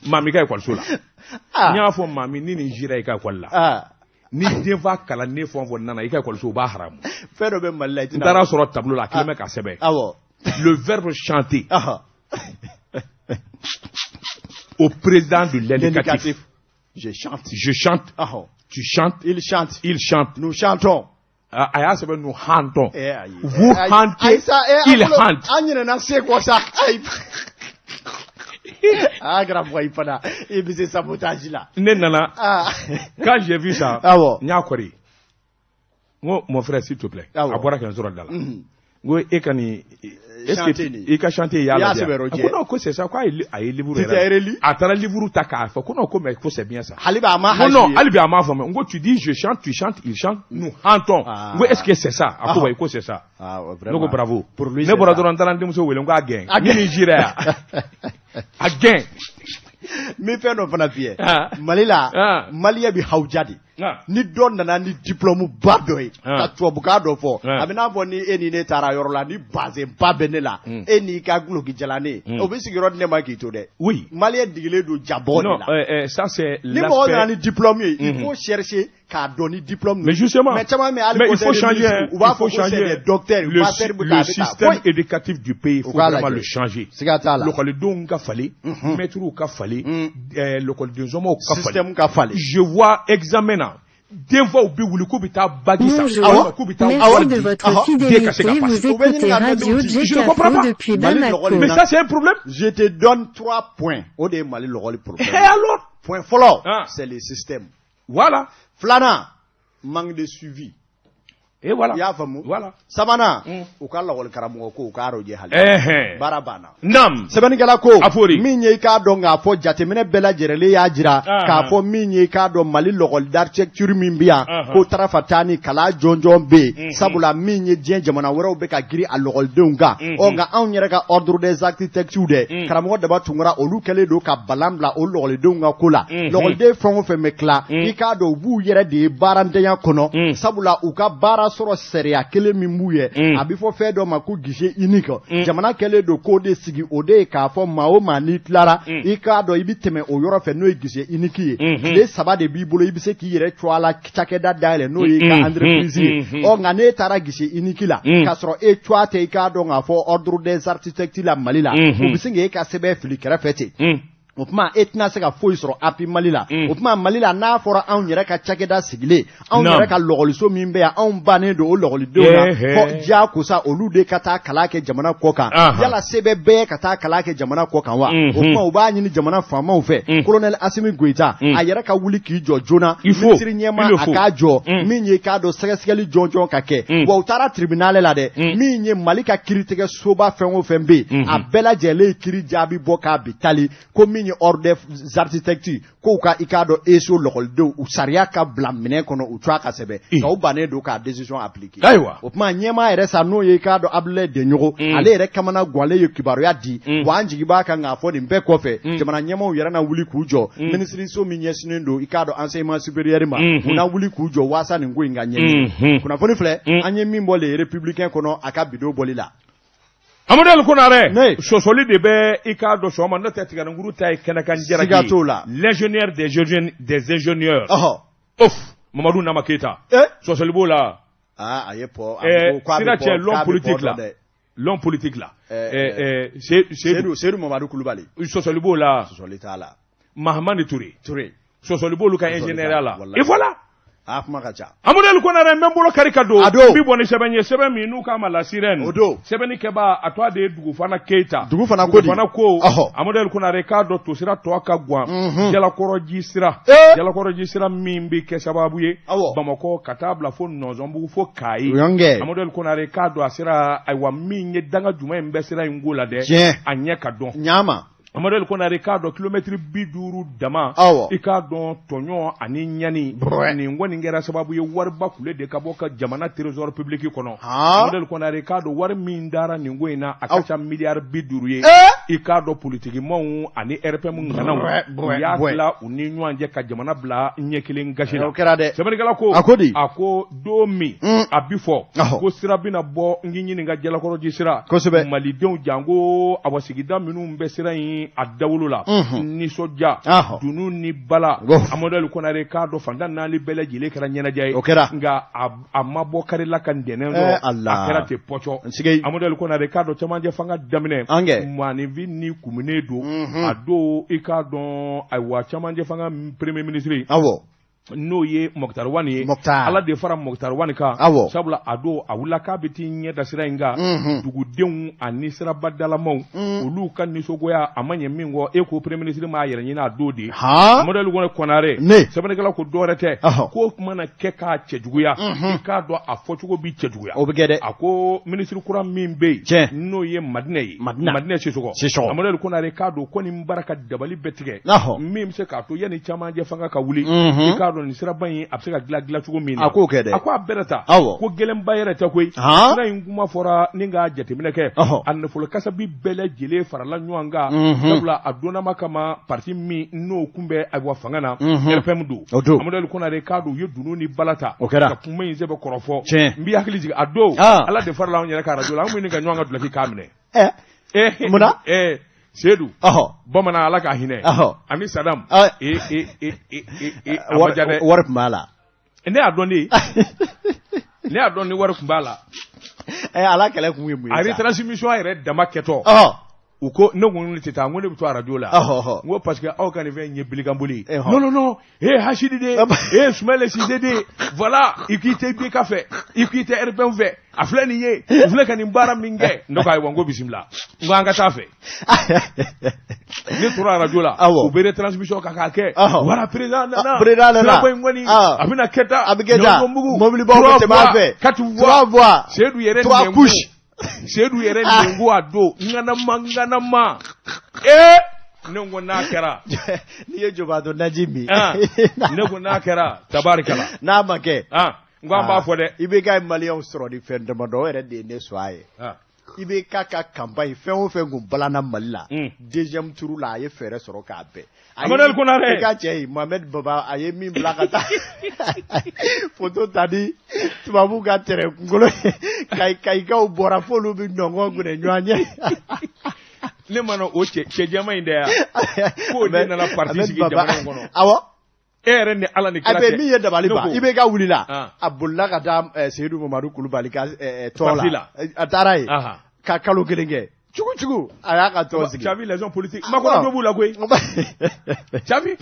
Mami ka école la. N y'a fɔ mami ni nin jira i ka école la. Ni denfa kalanden fɛn o fɛn nana i ka école o b'a haramu. Fɛn dɔ bɛ Mali la i tɛna. N taara sɔrɔ tableau la a kɛlen bɛ k'a sɛbɛn. Awɔ. Le verbe chanter. Au président de l'indicatif. Je chante. Je chante. Tu chantes. Il chante. Il chante. Nous chantons. Aya, c'est nous chantons. Vous chantez. Il chante. Ah, grave, il faisait sabotage là. Nana. Quand j'ai vu ça, Nyakori. Mon frère, s'il te plaît. A bɔra ka n sɔrɔ da la. N ko e ka nin. Est-ce que i ka chanter y'a la bien? Ko non, ko c'est ça, ko a ye livre yɛrɛ. A taara livre ta k'a fɔ ko non, ko mais ko c'est bien ça. Hali bi a ma non non, hali bi a m'a faamu. N ko tu dis je chante, tu chantes, il chante, nous chantons. N ko est-ce que c'est ça? A ko oui, ko c'est ça. Ah vraiment. Ne ko bravo. Pour lui ne bɔra dɔrɔn n taara n denmuso wele n ko a gɛn. A gɛn. Ni jira yan. A gɛn. N bɛ fɛn dɔ fana f'i ye. Mali la, Maliyɛn bɛ hawuja de. Ni dɔ nana ni diplôme ba dɔ ye, ka tubabukan dɔ fɔ, a bɛ n'a fɔ ni e ni ne taara yɔrɔ la, ni bazɛn ba bɛ ne la, e n'i ka guloki jalannen, o bɛ sigiyɔrɔ di ne ma k'i to dɛ. Oui. Maliyɛn degelen don jabɔ de la. Non, ça c'est l'aspect. Ni mɔgɔ nana ni diplôme ye, il faut chercher k'a dɔn ni diplôme. Mais justement. Mais caman bɛ hali mais il faut changer. U b'a fɔ ko c'est des docteurs. Le système éducatif du pays, il faut vraiment le changer. Siga t'a la. L'écoledenw ka falen, maîtres ka falen, l'écoleden somɔgɔw ka falen. Système ka falen. Je vois examen na. Denfaw bɛ wuli k'u bɛ taa bac san. Bonjour, merci de votre fidélité. Vous écoutez Radio Djekafo depuis Bamako. Mais ça c'est un problème. Je te donne 3 points. O de ye Mali lɔgɔli problème. Et alors? Point fɔlɔ, c'est le système. Voilà. Filanan, manque de suivi. Et voilà. I y'a faamu? Voilà. Sabanan, u ka lakɔli karamɔgɔ ko u k'a rɔjɛ hali. Baara banna. Naam. Sɛbɛnnikɛla ko. A fɔri. Min ye i k'a dɔn k'a fɔ jateminɛ bɛɛ lajɛlen y'a jira k'a fɔ min ye i k'a dɔn Mali lɔgɔli d'architecture min bɛ yan ko tarafa taa ni kalan jɔnjɔn bɛ yen sabula min ye diɲɛ jamana wɛrɛw bɛ ka girin a lɔgɔlidenw kan ɔ nka anw yɛrɛ ka ordre des architectes dɛ karamɔgɔ Daba Tunkara olu kɛlen don ka balan bila o lɔgɔlidenw ka ko la lɔgɔliden fɛn o fɛn bɛ tila i k'a dɔn u b'u yɛrɛ de ye baarantanya kɔnɔ sabula u ka baara sɔrɔ sariya kelen min b'u ye a bɛ fɔ fɛn dɔ ma ko guichet unique jamana kɛlen don k'o de sigi o de ye k'a fɔ maa o maa n'i tilara i k'a dɔn i bɛ tɛmɛ o yɔrɔ fɛ n'o ye guichet unique ye tile 3 de b'i bolo i bɛ se k'i yɛrɛ cogo a la cakɛda dayɛlɛ n'o ye i ka entreprise ye ɔ nka n'e taara guichet unique la k'a sɔrɔ e cogo tɛ i k'a dɔn k'a fɔ ordre des architectes la Mali la u bɛ se k'e ka sɛbɛn fili kɛrɛfɛ ten. O tuma e tɛna se ka foyi sɔrɔ API Mali la. O tuma Mali la n'a fɔra anw yɛrɛ ka cakɛda sigilen anw yɛrɛ ka lɔgɔliso min bɛ yan anw bannen don o lɔgɔlidenw na fɔ diyagosa olu de ka taa kalan kɛ jamana kɔ kan yala se bɛ bɛɛ ka taa kalan kɛ jamana kɔ kan wa o tuma u b'a ɲini jamana faamaw fɛ colonel Assimi Goïta a yɛrɛ ka wuli k'i jɔ joona minisiri ɲɛmaa a k'a jɔ min ye k'a dɔn sɛgɛsɛgɛli jɔnjɔn ka kɛ wa u taara tribunal la dɛ min ye Mali ka kiiritigɛ soba fɛn o fɛn bɛ yen a bɛɛ lajɛlen ye kiiri jaabi bɔ k'a bi tali ko min ye ordre des architectes k'u ka i k'a dɔn ESO lɔgɔlidenw u sariya ka bila minɛn kɔnɔ u cogoya ka sɛbɛn nka u bannen don k'a décision appliquer. Ayiwa. O tuma ɲɛmaa yɛrɛ sa n'o ye i k'a dɔn Abdoulaye Deɲogo ale yɛrɛ kamana gwalen ye kibaruya di wa an jigi b'a kan k'a fɔ nin bɛɛ kɔfɛ jamana ɲɛmaaw yɛrɛ na wuli k'u jɔ minisiriso min ɲɛsinnen don i k'a dɔn enseignement supérieur ma u na wuli k'u jɔ waasa nin ko in ka ɲɛɲini. Kunnafoni filɛ an ye min bɔ Le Républicain kɔnɔ a ka bidon bɔli la. Amadu El Konare, sɔsɔli de bɛ i k'a dɔn sɔgɔma n'o tɛ tigɛninkuru ta ye kɛnɛkan jalaki ye. Siga t'o la. L'ingénieur des ingénieurs. Of Mamadu Nama Keyita. Sɔsɔli b'o la. Aa a ye pɔ. Sira cɛ l'homme politique la. L'homme politique la. Seydou Mamadu Kulubali. Sɔsɔli b'o la. Sɔsɔli t'a la. Mahamani Touré. Sɔsɔli b'olu ka ingénieur la. Et voilà. A kuma ka ca. Amadu El Konare, n bɛ n bolo kari ka don. A don. N bɛ bɔ ni sɛbɛn ye, sɛbɛn min n'u k'a ma La Sirène. O don. Sɛbɛnni kɛbaa a tɔgɔ de ye Dugufana Keyita. Dugufana ko di? Dugufana ko. Amadu El Konare k'a dɔn tosira tɔ ka gan. Jalakɔrɔji sira. Jalakɔrɔji sira min bɛ kɛ sababu ye. Bamakɔ ka taa bila fo Nɔnsɔnbugu fo Kayi. Amadu El Konare k'a dɔn a sira, ayiwa min ye danga jumɛn in bɛ sira in ko la dɛ. Tiɲɛ. A ɲɛ ka dɔn. Ɲaama. Amadu El Konare k'a dɔn kilomɛtiri 50 dama. I k'a dɔn tɔɲɔ ani ɲani. Nin kɔni kɛra sababu ye wariba kule de ka bɔ ka jamana trésor public kɔnɔ. Amadu El Konare k'a dɔn wari min dara nin ko in na a ka ca miliyari 50 ye. I k'a dɔn politikimaw ani RPM ŋanaw u y'a tila u ni ɲɔgɔn cɛ ka jamana bila ɲɛ kelen gasi la. O kɛra dɛ. Sɛbɛnnikɛla ko. A ko di? A ko don min a bi fɔ ko sira bɛna bɔ n k'i ɲininka Jalakɔrɔji sira. Kosɛbɛ. Malidenw janko awa sigida minnu bɛ sira in a dawolo la. Nisɔndiya. Dunun ni bala. Amadu El Konare k'a dɔn fantan naani bɛɛ lajɛlen kɛra ɲɛnajɛ ye. O kɛra. Nka a ma bɔ kari la ka ntɛnɛn sɔrɔ. A kɛra ten pɔcɔ. Amadu El Konare k'a dɔn cɛmancɛ fanga daminɛ. Maaninfin ni kuminen don. A don i k'a dɔn ayiwa cɛmancɛ fanga premier ministre. Awɔ. N'o ye Moctar Ouane ye. Ala de fara Moctar Ouane kan. Sabula a don a wulila k'a bɛ t'i ɲɛ da sira in kan. Dugudenw ani sirabadalamaw. Olu ka nisɔngoya a ma ɲɛ min kɔ, e ko premier ministre m'a yɛrɛ ɲini a don de. Amadu El Konare. Sɛbɛnnikɛla ko dɔwɛrɛ tɛ. Ko mana kɛ k'a cɛjuguya. I k'a dɔn a fɔcogo bi cɛjuguya. O bɛ kɛ dɛ. A ko ministre kura min bɛ yen. N'o ye Madinɛ ye. Madinɛ Sisɔkɔ. Amadu El Konare k'a dɔn ko nin baara ka dabali bɛɛ tigɛ. Min bɛ se k'a to yanni cɛmancɛ fanga ka wuli. I k'a dɔn nin siraba in a bɛ se ka dilan cogo min na. A k'o kɛ dɛ. A ko a bɛrɛ ta. Ko gɛlɛnba yɛrɛ tɛ koyi. Sira in kuma fɔra ni k'a jateminɛ kɛ. A nafolo kasabi bɛɛ lajɛlen farala ɲɔgɔn kan. Sabula a donnama kama parti min n'o kun bɛ ayiwa fanga na. RPM don. O don. Amadu El Konare k'a dɔn u ye dunun ni bala ta. O kɛra. Ka kuma in sɛbɛn kɔrɔ fɔ. Tiɲɛ. N b'i hakili jigin a don. Ala de farala anw yɛrɛ kan arajo la an bɛ ka ɲɔgɔn ka dulɔki k'a minɛ. Munna? Seydou. Bamanan Ala ka hinɛ. Ani Sadam. A ma diya dɛ. Wari tun b'a la. Ne y'a dɔn de. Ne y'a dɔn ni wari tun b'a la. Ala kɛlɛ kun ye mun ye sa? A retransmission yɛrɛ dama kɛtɔ. U ko ne ko ne tɛ taa, n ko ne bɛ to arajo la. N ko parce que aw ka nin fɛn in ye bilikanboli ye. Non non non, eh Hasidi de, eh Soumaïla Cissé de, voilà, i k'i tɛ IBK fɛ, i k'i tɛ RPM fɛ, a filɛ nin ye, u filɛ ka nin baara min kɛ. Ne ko ayiwa, n ko bisimila, n ko an ka taa fɛ. Ne tora arajo la, u bɛ retransmission kan k'a kɛ. Voilà, président nana, siraba in kɔni, a bɛna kɛ tan, a bɛ kɛ tan, mobilibaw bɛ tɛmɛ a fɛ, 4 voies, Seydou yɛrɛ 3 couches. Seydou yɛrɛ nenko a don ŋanama ne ko n'a kɛra n'i ye jobaatɔ naji min ne ko n'a kɛra tabarikala n'a ma kɛ n ko an b'a fɔ dɛ IBK ye maliyɛnw sɔrɔ ni fɛn damadɔ o yɛrɛ de ye ne sɔn a ye IBK ka campagne fɛn o fɛn kun balanna Mali la deuxième tour la a ye fɛɛrɛ sɔrɔ k'a bɛɛ Amadu El Konare i ka cɛ ye Mohamed Baba a ye min bila ka taa photo ta ni tubabu ka tɛrɛ kunkolo ye kayikaw bɔra f'olu bɛ ɲɔgɔn gunɛ ɲɔgɔn ɲɛ ne mana o cɛ jɛman in dɛ yan k'o de nana parti sigi jamana in kɔnɔ awɔ e yɛrɛ ni Ala ni kira cɛ. A bɛ min ye dabali ban IBK wulila a bolila ka taa Seydou Mamadu Kulubali ka tɔn la a taara yen ka kalo kelen kɛ cugu a y'a ka tɔn sigi. Cavi les hommes politiques makɔrɔ dɔ b'u la koyi. Cavi.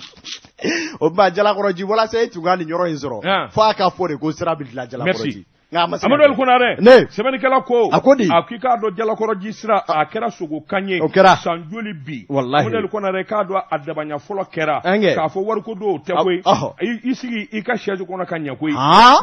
O tuma Jalakɔrɔji walasa e tun ka nin yɔrɔ in sɔrɔ f'a ka fɔ de ko sira bɛ dilan Jalakɔrɔji. Amadu El Konare. Ne. Sɛbɛnnikɛla ko. A ko di? A k'i k'a dɔn Jalakɔrɔji sira a kɛra sogokan ye. O kɛra. San joli bi. Walahi. Amadu El Konare k'a dɔn a dabanya fɔlɔ kɛra. K'a fɔ wariko don o tɛ koyi. I sigi i ka chaise kɔnɔ ka ɲɛ koyi.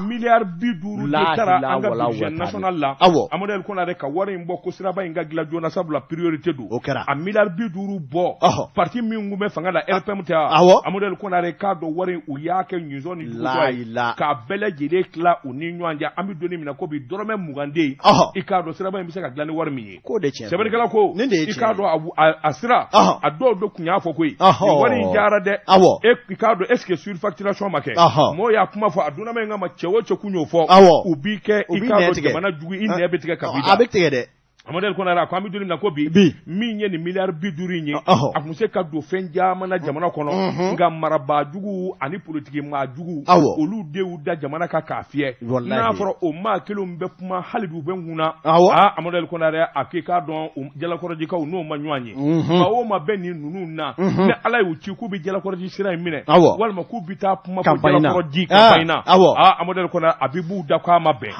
Miliyari 50 de taara an ka budget national la. Awɔ. Amadu El Konare ka wari in bɔ ko siraba in ka dilan joona sabula priorité don. O kɛra. A miliyari 50 bɔ. Parti min kun bɛ fanga la RPM tɛ wa. Awɔ. Amadu El Konare k'a dɔn wari u y'a kɛ ɲinzɔn ni juguya ye. K'a bɛɛ lajɛlen tila u ni ɲɔgɔn cɛ an bɛ donni min na ko bi dɔrɔmɛ 20 den i k'a dɔn siraba in bɛ se ka dilan ni wari min ye. K'o de tiɲɛ. Sɛbɛnnikɛla ko i k'a dɔn a sira a dɔw de tun y'a fɔ koyi. Nin wari in diyara dɛ. Awɔ. E i k'a dɔn est ce que surfacturation ma kɛ. Mɔgɔw y'a kuma fɔ a donnama in kama cɛ o cɛ kun y'o fɔ. Awɔ. U b'i kɛ i k'a dɔn jamana jugu i nɛn bɛ tigɛ ka b'i da. A bɛ tigɛ dɛ. Amadu Konare ko an bɛ don min na ko bi min ye nin miliyari 50 in ye a tun se ka don fɛn caman na jamana kɔnɔ nka marabaa jugu ani politiki maa jugu olu de y'u da jamana kan k'a fiyɛ n'a fɔra o maa kelenw bɛ kuma hali bi u bɛ n kunna aa Amadu Konare a k'i k'a dɔn jalakɔrɔjikaw n'o ma ɲɔgɔn ye maa o maa bɛ nin ninnu na ni Ala y'u ci k'u bɛ jalakɔrɔji sira in minɛ walima k'u bɛ taa kuma fɔ jalakɔrɔji campagne na aa Amadu Konare a bɛ b'u da k'a ma bɛn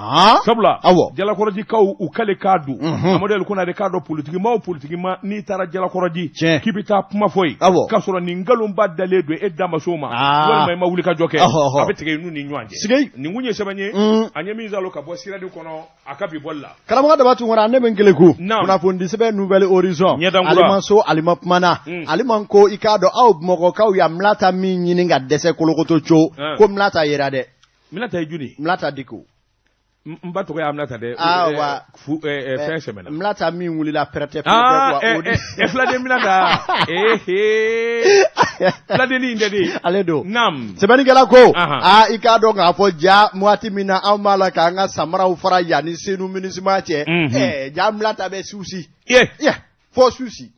sabula jalakɔrɔjikaw u kale k'a don Amadu Konare k'a dɔn politikima o politikima n'i taara jalakɔrɔji k'i bɛ taa kuma fɔ yen k'a sɔrɔ nin nkalonba dalen don e da ma s'o ma walima i ma wuli ka jɔ kɛ a bɛ tigɛ i n'u ni ɲɔgɔn cɛ nin kun ye sɛbɛn ye an ye min sɔrɔ ka bɔ siradi kɔnɔ a ka bi bɔli la karamɔgɔ Daba Tunkara ne bɛ n keleku kunnafonidi sɛbɛn Nouvel Horizon Alima So Alima kumana Alima ko i k'a dɔn aw Bamakɔkaw ya Minata min ɲini ka dɛsɛ kolokoto co ko Minata yera dɛ Minata ye jɔni Minata Diko n ba tɔgɔ ye Aminata dɛ wa fɛn sɛmɛna Minata min wulila pɛrɛtɛ filaden Minata ee filadennin in tɛ de ale don naam sɛbɛnnikɛla ko aa i k'a dɔn k'a fɔ ja waati min na anw b'a la k'an ka samaraw fara yan ni Senu Minusma cɛ ɛɛ ja Minata bɛ Susi fɔ Susi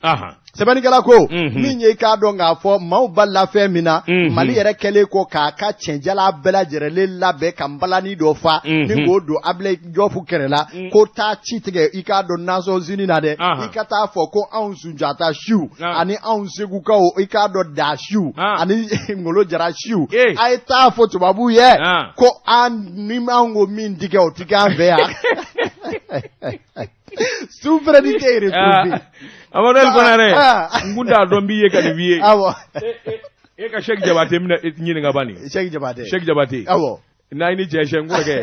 sɛbɛnnikɛla ko min ye i k'a dɔn k'a fɔ maaw b'a la fɛn min na Mali yɛrɛ kɛlen kɔ k'a ka cɛnjala bɛɛ lajɛrɛlen labɛn ka nbalani dɔ fa ni k'o don Abilayi Jɔfu kɛrɛ la ko taa ci tigɛ i k'a dɔn Nations Unies na dɛ i ka taa fɔ ko anw Sunjata siw ani anw Segukaw i k'a dɔn Da siw ani Ngolo Jara siw a ye taa fɔ tubabuw ye ko an ni anw ko min ti kɛ o ti kɛ an fɛ yan. Souveraineté retrouvée. Amadu El Konare n kun t'a dɔn n b'i ye ka nin f'i ye. Awɔ. E ka Sɛki Jabate minɛ ɲininka bani. Sɛki Jabate. Sɛki Jabate. Awɔ. N'a ye ni cɛ sɛ n kɔrɔkɛ.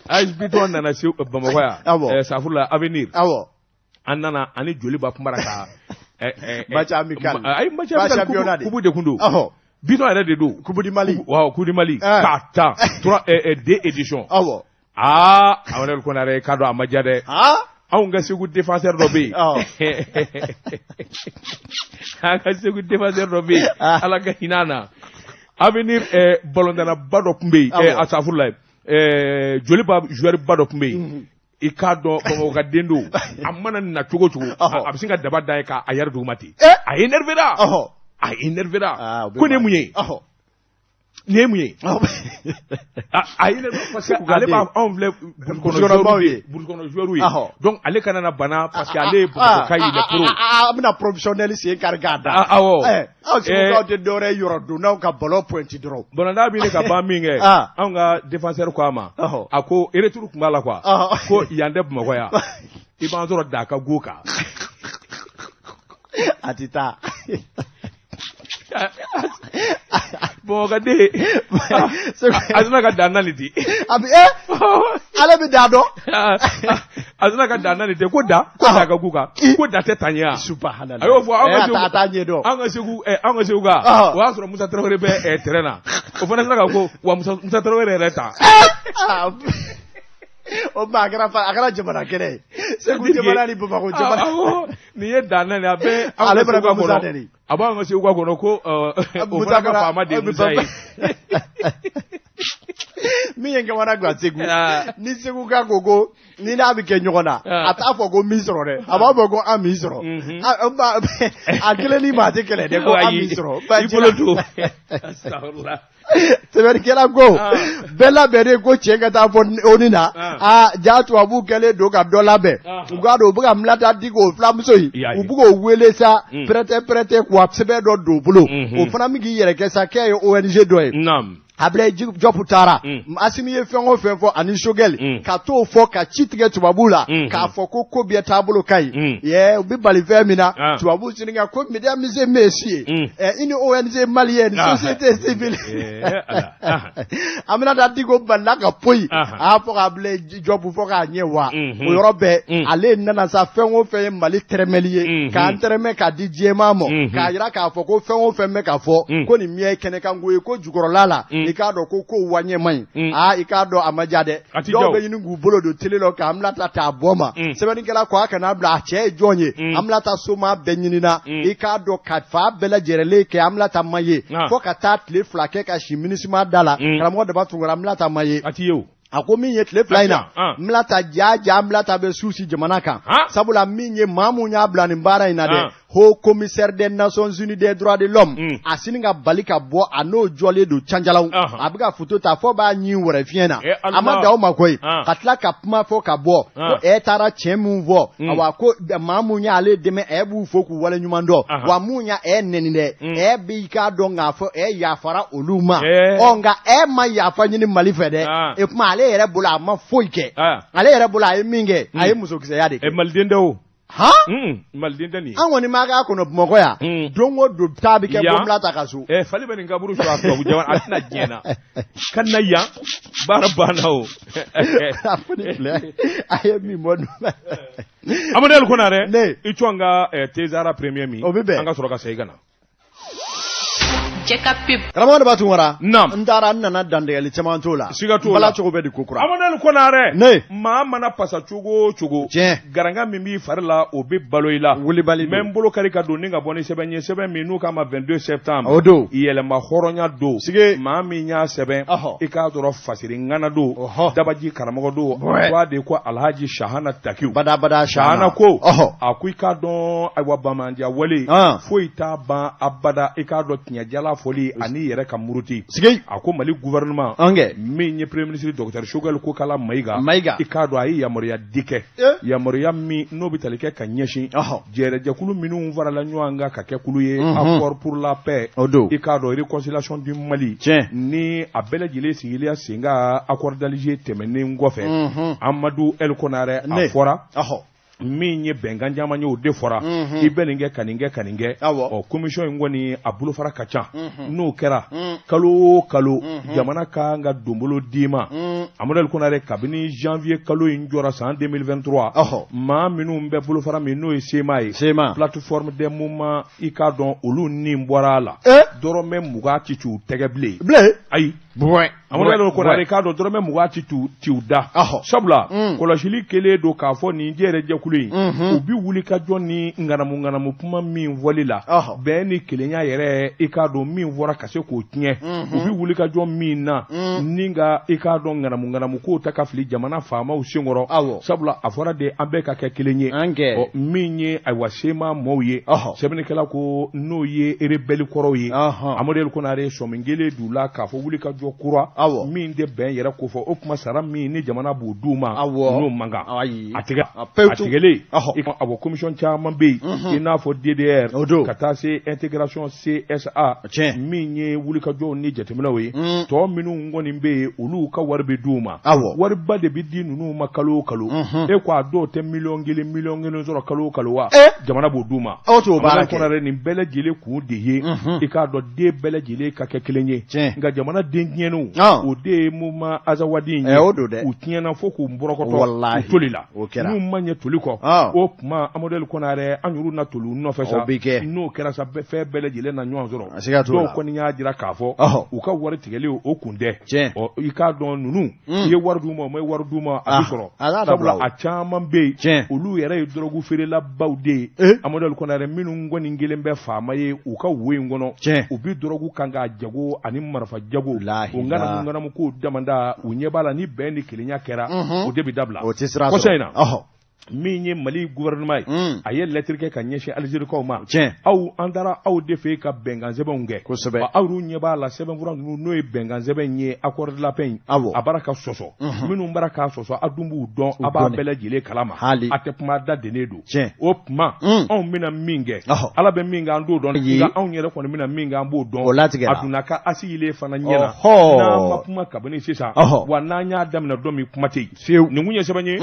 AS Bitɔn nana se Bamakɔ yan. Awɔ. Safurula Avenir. Awɔ. An nana ani Joliba kumara ka. Match amical. Ayi match amical coupe de kun don. Awɔ. Bitɔn yɛrɛ de don. Coupe du Mali. Waaw Coupe du Mali. K'a ta 3 2 éditions. Awɔ. Aa Amadu Konare k'a dɔn a ma diya dɛ. Anw ka Segu défenseur dɔ bɛ yen. An ka Segu défenseur dɔ bɛ yen. Ala ka hinɛ a na. Avenir ballontanaba dɔ tun bɛ yen. A safurula Joliba joueur ba dɔ tun bɛ yen. I k'a dɔn Bamakɔ ka den don. A mana na cogo o cogo. A bɛ sin ka daba da ye k'a yɛrɛ duguma ten. A énervé ra. A énervé ra. Ko nin ye mun ye? Nin ye mun ye? A ye parce que ale b'a anw filɛ burusi kɔnɔ joueur ye donc ale kana na bana parce que ale ye Bamakɔ ka ye il est pro. A bɛna professionnel sen kari k'a da. Awɔ. Aw Segukaw tɛ dɔwɛrɛ ye yɔrɔ donnaw ka ballon pointe dɔrɔn. Ballon bɛ ɲini ka ban min kɛ anw ka défenseur ko a ma a ko retour tun b'a la quoi ko yan tɛ Bamakɔ yan i b'an sɔrɔ da ka go kan. A tɛ taa. Bamakɔden a sina ka dan naani di. A bɛ ale bɛ da dɔn. A sina ka dan naani di ko da ko da ka k'u kan ko da tɛ tan ye wa. Subahana. A y'o fɔ anw ka Segu a t'a ɲɛ dɔn. Anw ka Segu anw ka Segu kan o y'a sɔrɔ Musa Tarawele bɛ terrain na o fana sina ka ko wa Musa Tarawele yɛrɛ ta. O ma a kɛra jamana kɛlɛ ye. Segu jamana ni Bamakɔ jamana. Nin ye dan naani a bɛ ale fana bɛ Musa nɛni. A b'an ka Segu kɔnɔ ko o fana ka faama de ye Musa ye. Min ye kamana gan Segu ni Segu ka ko ni n'a bɛ kɛ ɲɔgɔn na a t'a fɔ ko min sɔrɔ dɛ a b'a fɔ ko an min sɔrɔ a kelen ni maa tɛ kɛlɛ dɛ ko an min sɔrɔ. I bolo don. Sɛbɛnnikɛla ko bɛɛ labɛnnen ko cɛ ka taa fɔ ONU na aa ja tubabu kɛlen don ka dɔ labɛn u k'a dɔn u bɛ ka Minata Diko o filamuso in u bɛ k'o wele sa prêter prêter k'u sɛbɛn dɔ don o bolo o fana bɛ k'i yɛrɛ kɛ sa k'e ye ONG dɔ ye. Abilaye Jɔpu taara Asimi ye fɛn o fɛn fɔ ani Sogɛli ka t'o fɔ ka ci tigɛ tubabu la k'a fɔ ko ko bɛɛ taabolo ka ɲi u bɛ bali fɛn min na tubabu sini ka ko mesdames et messieurs une ONG malienne société civile Aminata Diko balila ka poyi a fɔ k'Abilaye Jɔpu fɔ k'a ɲɛ wa o yɔrɔ bɛɛ ale nana sa fɛn o fɛn ye Mali tɛrɛmɛli ye k'an tɛrɛmɛ k'a di diɲɛmaa ma k'a jira k'a fɔ ko fɛn o fɛn bɛ ka fɔ ko nin miɲɛ ye kɛnɛkanko ye ko jukɔrɔla la i k'a dɔn ko kow waɲɛ man ɲi aa i k'a dɔn a ma diya dɛ dɔw bɛ ɲini k'u bolo don télé la k'Aminata t'a bɔ ma sɛbɛnnikɛla ko a kana bila a cɛ ye jɔn ye Aminata soma bɛɛ ɲinina i k'a dɔn ka fa bɛɛ lajɛrɛlen kɛ Aminata ma ye fo ka taa tile 2 kɛ ka si MINUSMA da la karamɔgɔ Daba Tunkara Aminata ma ye. A ko min ye tile 2 in na, n bila ta ja ja, n bila ta bɛ susi jamana kan, sabula min ye maa mun y'a bila nin baara in na dɛ, haut commissaire des Nations Unies des droits de l'homme, a sini ka bali ka bɔ, a n'o jɔlen don canjalaw, a bɛ ka photo ta fo b'a ɲin wɛrɛ fiɲɛ na. A ma dan o ma koyi, ka tila ka kuma fɔ ka bɔ ko ɛ taara tiɲɛ min fɔ, awa ko maa mun y'ale dɛmɛ, ɛ b'u fo k'u wale ɲuman dɔn, wa mun y'a ɛ nɛni dɛ, ɛ b'i k'a dɔn k'a fɔ ɛ yafara olu ma. Ɔ nka ɛ ma yafa ɲini Mali fɛ dɛ. E kuma ale yɛrɛ bolo a ma foyi kɛ, ale yɛrɛ bolo a ye min kɛ, a ye musokisɛya de kɛ. Maliden tɛ o. Han, maliden tɛ nin ye. An kɔni ma k'a kɔnɔ Bamakɔ yan, don o don taa bɛ kɛ bɔnbila ta ka so. Fali bɛ nin kaburu sɔrɔ a tubabu jamana, a tɛna diɲɛ na ka na yan, baara banna o. A fɔ ni filɛ a ye min bɔ. Amadu El Konare, ne i co an ka Tezara premier min, o bɛ bɛn, an ka sɔrɔ ka segin ka na. Jɛka pub. Karamɔgɔ de b'a Tunkara. Naam. N taara n nana dantigɛli caman t'o la. Siga t'o la. Bala cogo bɛ di ko kura. Amadu El Konare. Ne. Maa mana pasa cogo o cogo. Tiɲɛ. Garanga min b'i fari la, o bɛ balo i la. Wulibali don. N bɛ n bolo kari ka don ni ka bɔ ni sɛbɛn ye, sɛbɛn min n'u k'a ma 22 septembre. O don. Yɛlɛma hɔrɔnya don. Sige. Maa min y'a sɛbɛn. Ɔhɔ. I k'a dɔrɔn fasiri ŋana don. Ɔhɔ. Dabaji karamɔgɔ don. Ouais. A ko a de ko Alhaji Shahana Takiw. Badabada Shahana ko. Ɔhɔ. A ko i k'a dɔn ayiwa bamandiya wale. Foyi t'a ban abada, i k'a dɔn tiɲɛjala fɔli ani yɛrɛ ka muruti. Sigi. A ko Mali gouvernement. An kɛ. Min ye premier ministre docteur Choguel Kokala Mayiga. Mayiga. I k'a dɔn a ye yamaruya di kɛ. Yamaruya min n'o bɛ tali kɛ ka ɲɛsin. Jɛrɛjɛkulu minnu farala ɲɔgɔn kan ka kɛ kulu ye. Accord pour la paix. O don. I k'a dɔn réconciliation du Mali. Tiɲɛ. Ni a bɛɛ lajɛlen sigilen sen kan accord d'Alger tɛmɛnen kɔfɛ. Amadu El Konare a fɔra. Min ye bɛnkan caman ye, o de fɔra i bɛ nin kɛ ka nin kɛ ka nin kɛ. Ɔ commission in kɔni a bolofara ka ca. N'o kɛra kalo o kalo, jamana ka kan ka donbolo d'i ma. Amadu El Konare, kabini janvier kalo in jɔra san 2023, maa minnu bɛ bolofara min n'o ye CMA ye, CMA, plateforme des mouvements, i k'a dɔn olu ni bɔra a la, dɔrɔmɛ 20 ti c'u tɛgɛ bilen. Bilen. Ayi. Amadu El Konare, k'a dɔn dɔrɔmɛ 20 ti t'u da, sabula kɔlɔsili kɛlen don k'a fɔ nin jɛrɛjɛkulu in, u bi wuli ka jɔ ni ŋanamu ŋanamu kuma min fɔli la, bɛn ni kelenya yɛrɛ, i k'a dɔn min fɔra ka se k'o tiɲɛ, u bi wuli ka jɔ min na ni ka i k'a dɔn ŋanamu ŋanamu kow ta ka fili jamana faamaw senkɔrɔ, sabula a fɔra de an bɛɛ ka kɛ kelen ye. Ɔ min ye ayiwa CMA mɔɔw ye, sɛbɛnnikɛla ko n'o ye rebelle kɔrɔw ye, Amadu El Konare sɔmi kelen d'u la k'a fɔ wuli ka jɔ kura min tɛ bɛn yɛrɛ ko fɔ, o kuma sara min ni jamana b'o d'u ma, n'o man kan a tigɛ a tigɛlen. Awɔ, commission caman bɛ yen, i n'a fɔ DDR, ka taa se intégration CSA, min ye wulikajɔw ni jateminɛw ye. Tɔ minnu kɔni bɛ yen, olu ka wari bɛ d'u ma, wariba de bɛ di ninnu ma kalo o kalo. E ko a dɔw tɛ miliyɔn kelen miliyɔn kelen sɔrɔ kalo o kalo wa, jamana b'o d'u ma. Aw nin bɛɛ lajɛlen kun de ye i k'a dɔn den bɛɛ lajɛlen ka kɛ kelen ye. Nka jamana den tiɲɛnenw, o de ye mouvement Azawadi in ye. O don dɛ. U tiɲɛna fo k'u bɔrɔkɔtɔ, u toli la. N'u ma ɲɛ toli kɔ, o tuma Amadu El Konare, an yɛrɛw na toli u nɔfɛ sa. N'o kɛra sa, fɛn bɛɛ lajɛlen na ɲɔgɔn sɔrɔ. Dɔw kɔni y'a jira k'a fɔ u ka wari tigɛlen o kun tɛ. Ɔ i k'a dɔn ninnu, i ye wari d'u ma, u ma wari d'u ma, a bɛ sɔrɔ, sabula a caman bɛ yen, olu yɛrɛ ye dɔrɔgu feerelabaw de ye. Amadu El Konare, minnu kɔni kelen bɛ faama ye u ka wo in kɔnɔ, u bɛ dɔrɔgu kan k'a jago ani marifa jago, o ŋanamu ŋanamu kow damanda, u ɲɛ b'a la ni bɛn ni kelenya kɛra, o de bɛ dabila. O tɛ sira sɔrɔ. Kɔsa in na, min ye Mali gouvernement ye, a ye lettre kɛ ka ɲɛsin Algérikaw ma. Aw, an taara aw de fɛ ka bɛnkan sɛbɛnw kɛ. Kosɛbɛ. Aw ɲɛ b'a la sɛbɛnfura ninnu, n'o ye bɛnkan sɛbɛn ye, accord de la paix in, a baara ka sɔsɔ. Minnu baara k'a sɔsɔ, a dun b'u dɔn, a b'a bɛɛ lajɛlen kalama. A tɛ kuma, da dennen don. O tuma anw bɛna min kɛ, Ala bɛ min kɛ, an t'o dɔn, nka anw yɛrɛ kɔni bɛna min kɛ, an b'o dɔn. O latigɛ. A donna ka asigilen fana ɲɛ na. N'an ma kuma kabini sisan, wa n'an y'a daminɛ don min, kuma tɛ yen. Fiyewu. Nin kun ye sɛbɛn ye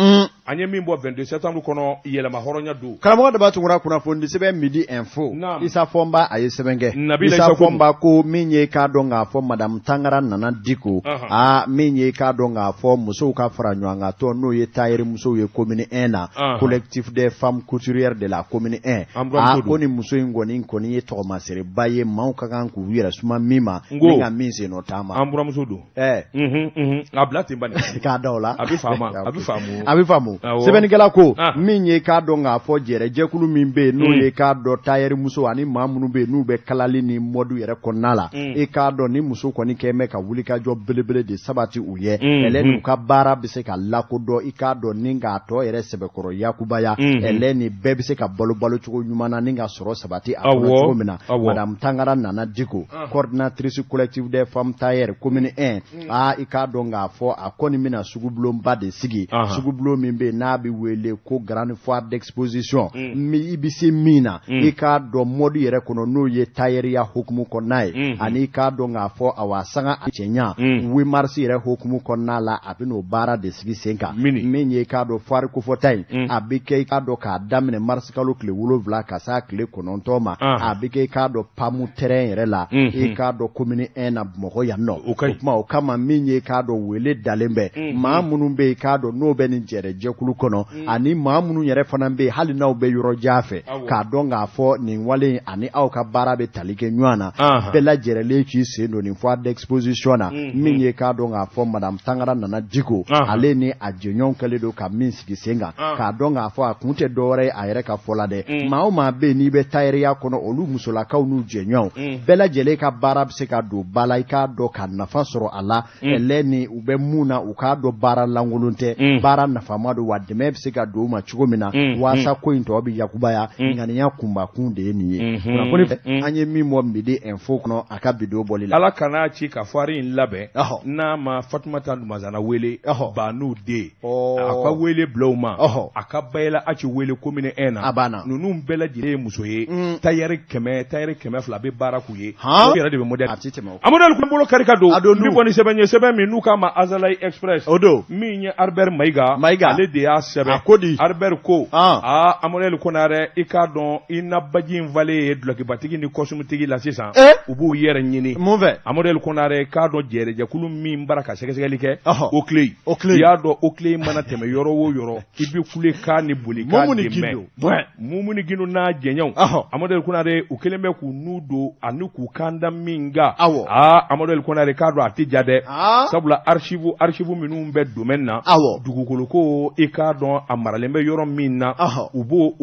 an ye min bɔ 22 septembre kɔnɔ, yɛlɛma hɔrɔnya don. Karamɔgɔ Daba Tunkara, kunnafoni sɛbɛn Midi Info, Isa Fɔnba a ye sɛbɛn kɛ. Isa Fɔnba ko min ye k'a dɔn k'a fɔ Madame Tangara Nana Diko, aa min ye k'a dɔn k'a fɔ musow ka fara ɲɔgɔn kan tɔn, n'o ye tailleur musow ye commune 1 na, collectif des femmes couturières de la commune 1, aa ko ni muso in kɔni ye tɔgɔmasereba ye, maaw ka kan k'u yɛrɛ suma min ma, ni ka min sen nɔ taama. An buramuso don. A bila ten bani. K'a da o la. A bɛ faamu, a bɛ faamu. A bɛ faamu. faamu. Sɛbɛnnikɛla ko min ye k'a dɔn k'a fɔ jɛrɛjɛkulu min bɛ yen n'o ye k'a dɔn tayɛri muso ani maa minnu bɛ yen n'u bɛ kalali ni mɔdu yɛrɛ kɔnɔna la, i k'a dɔn ni muso kɔni kɛn bɛ ka wulikajɔ belebele de sabati u ye, ɛlɛ n'u ka baara bɛ se ka lakodɔn, i k'a dɔn ni k'a tɔ yɛrɛ sɛbɛkɔrɔ yakubaya, ɛlɛ ni bɛɛ bɛ se ka balo balo cogo ɲuman na ni ka sɔrɔ sabati a kɔnɔ cogo min na. Madame Tangara Nana Diko, coordinatrice collectif des femmes tailleurs commune 1, aa i k'a dɔn k'a fɔ a kɔni bɛna sugubulonba de sigi, sugubulon min bɛ yen n'a bɛ wele ko grande foire d'exposition, i bɛ se min na, i k'a dɔn mɔdu yɛrɛ kɔnɔ, n'o ye tailleriya hukumu kɔnɔna ye, ani i k'a dɔn k'a fɔ awa sanga cɛɲa 8 mars yɛrɛ hukumu kɔnɔna la, a bɛn'o baara de sigi sen kan. Min ye i k'a dɔn foire kofɔta in, a bɛ kɛ i k'a dɔn k'a daminɛ mars kalo tile 7 ka s'a tile 9 ma, a bɛ kɛ i k'a dɔn PAM terrain yɛrɛ la, i k'a dɔn commune 1 na Bamakɔ yan nɔ. O tuma o kama min ye k'a dɔn wele dalen bɛ maa minnu bɛ yen k'a dɔn n'o bɛ nin jɛrɛjɛkulu kɔnɔ, ani maa minnu yɛrɛ fana bɛ yen hali n'aw bɛ yɔrɔ jan fɛ, k'a dɔn k'a fɔ nin wale in ani aw ka baara bɛ tali kɛ ɲɔgɔn na, bɛɛ lajɛrɛlen k'i sen don nin foire d'exposition na. Min ye k'a dɔn k'a fɔ madame Tangara Nana Diko, ale ni a jɛɲɔgɔnw kɛlen don ka min sigi sen kan, k'a dɔn k'a fɔ a kun tɛ dɔwɛrɛ ye a yɛrɛ ka fɔ la dɛ, maa o maa bɛ yen n'i bɛ tayɛriya kɔnɔ, olu musolakaw n'u jɛɲɔgɔnw bɛɛ lajɛlen ka baara bɛ se ka don ba la, i k'a dɔn ka nafa sɔrɔ a la, ɛlɛ ni u bɛ mun na, u k'a dɔn baara lankolon tɛ, baara nafama don, wa dɛmɛ bɛ se ka don u ma cogo min na waasa ko in tɔ bɛ yakubaya. Ŋaniya kunbakun de ye nin ye. Kunnafoni fɛ an ye min bɔ Midi Info kɔnɔ a ka bi don bɔli la. Ala kana ci ka foire in labɛn n'a ma Fatumata Dumazana wele ba n'u den, a ka wele bila u ma, a ka Bayɛlɛ Aci wele commune 1 na. A banna. Ninnu bɛɛ lajɛlen ye muso ye, tayɛri 100, tayɛri 200 bɛ baara k'u ye, o yɛrɛ de bɛ modèle. A tɛ tɛmɛ o. A modèle kun bolo kari ka don. A don dun. N bɛ bɔ ni sɛbɛn ye, sɛbɛn min n'u k'a ma Azalaï Express. O don. Min ye Albert Mayiga. Mayiga. Ale de y'a sɛbɛn. A ko di? Albert ko. Aa Amadu Konarɛ, i k'a dɔn i na baji in falen ye dulɔkibatigi ni kɔsumutigi la sisan. U b'u yɛrɛ ɲini. Mun fɛ? Amadu Konarɛ, i k'a dɔn jɛrɛjɛkulu min bara ka sɛgɛsɛgɛli kɛ. OCLEI. OCLEI. I y'a dɔn OCLEI mana tɛmɛ yɔrɔ o yɔrɔ, i bɛ kulekan ni bolikan de mɛn. Mumuni Gindo n'a jɛɲɔgɔnw. Amadu Konarɛ, u kɛlen bɛ k'u nu don ani k'u kan da min kan. Aa Amadu Konarɛ, k'a dɔn a tɛ ja dɛ. Sabula archive minnu bɛ domaine na. Dugukolo ko i k'a dɔn a maralen bɛ yɔrɔ min na. U b'o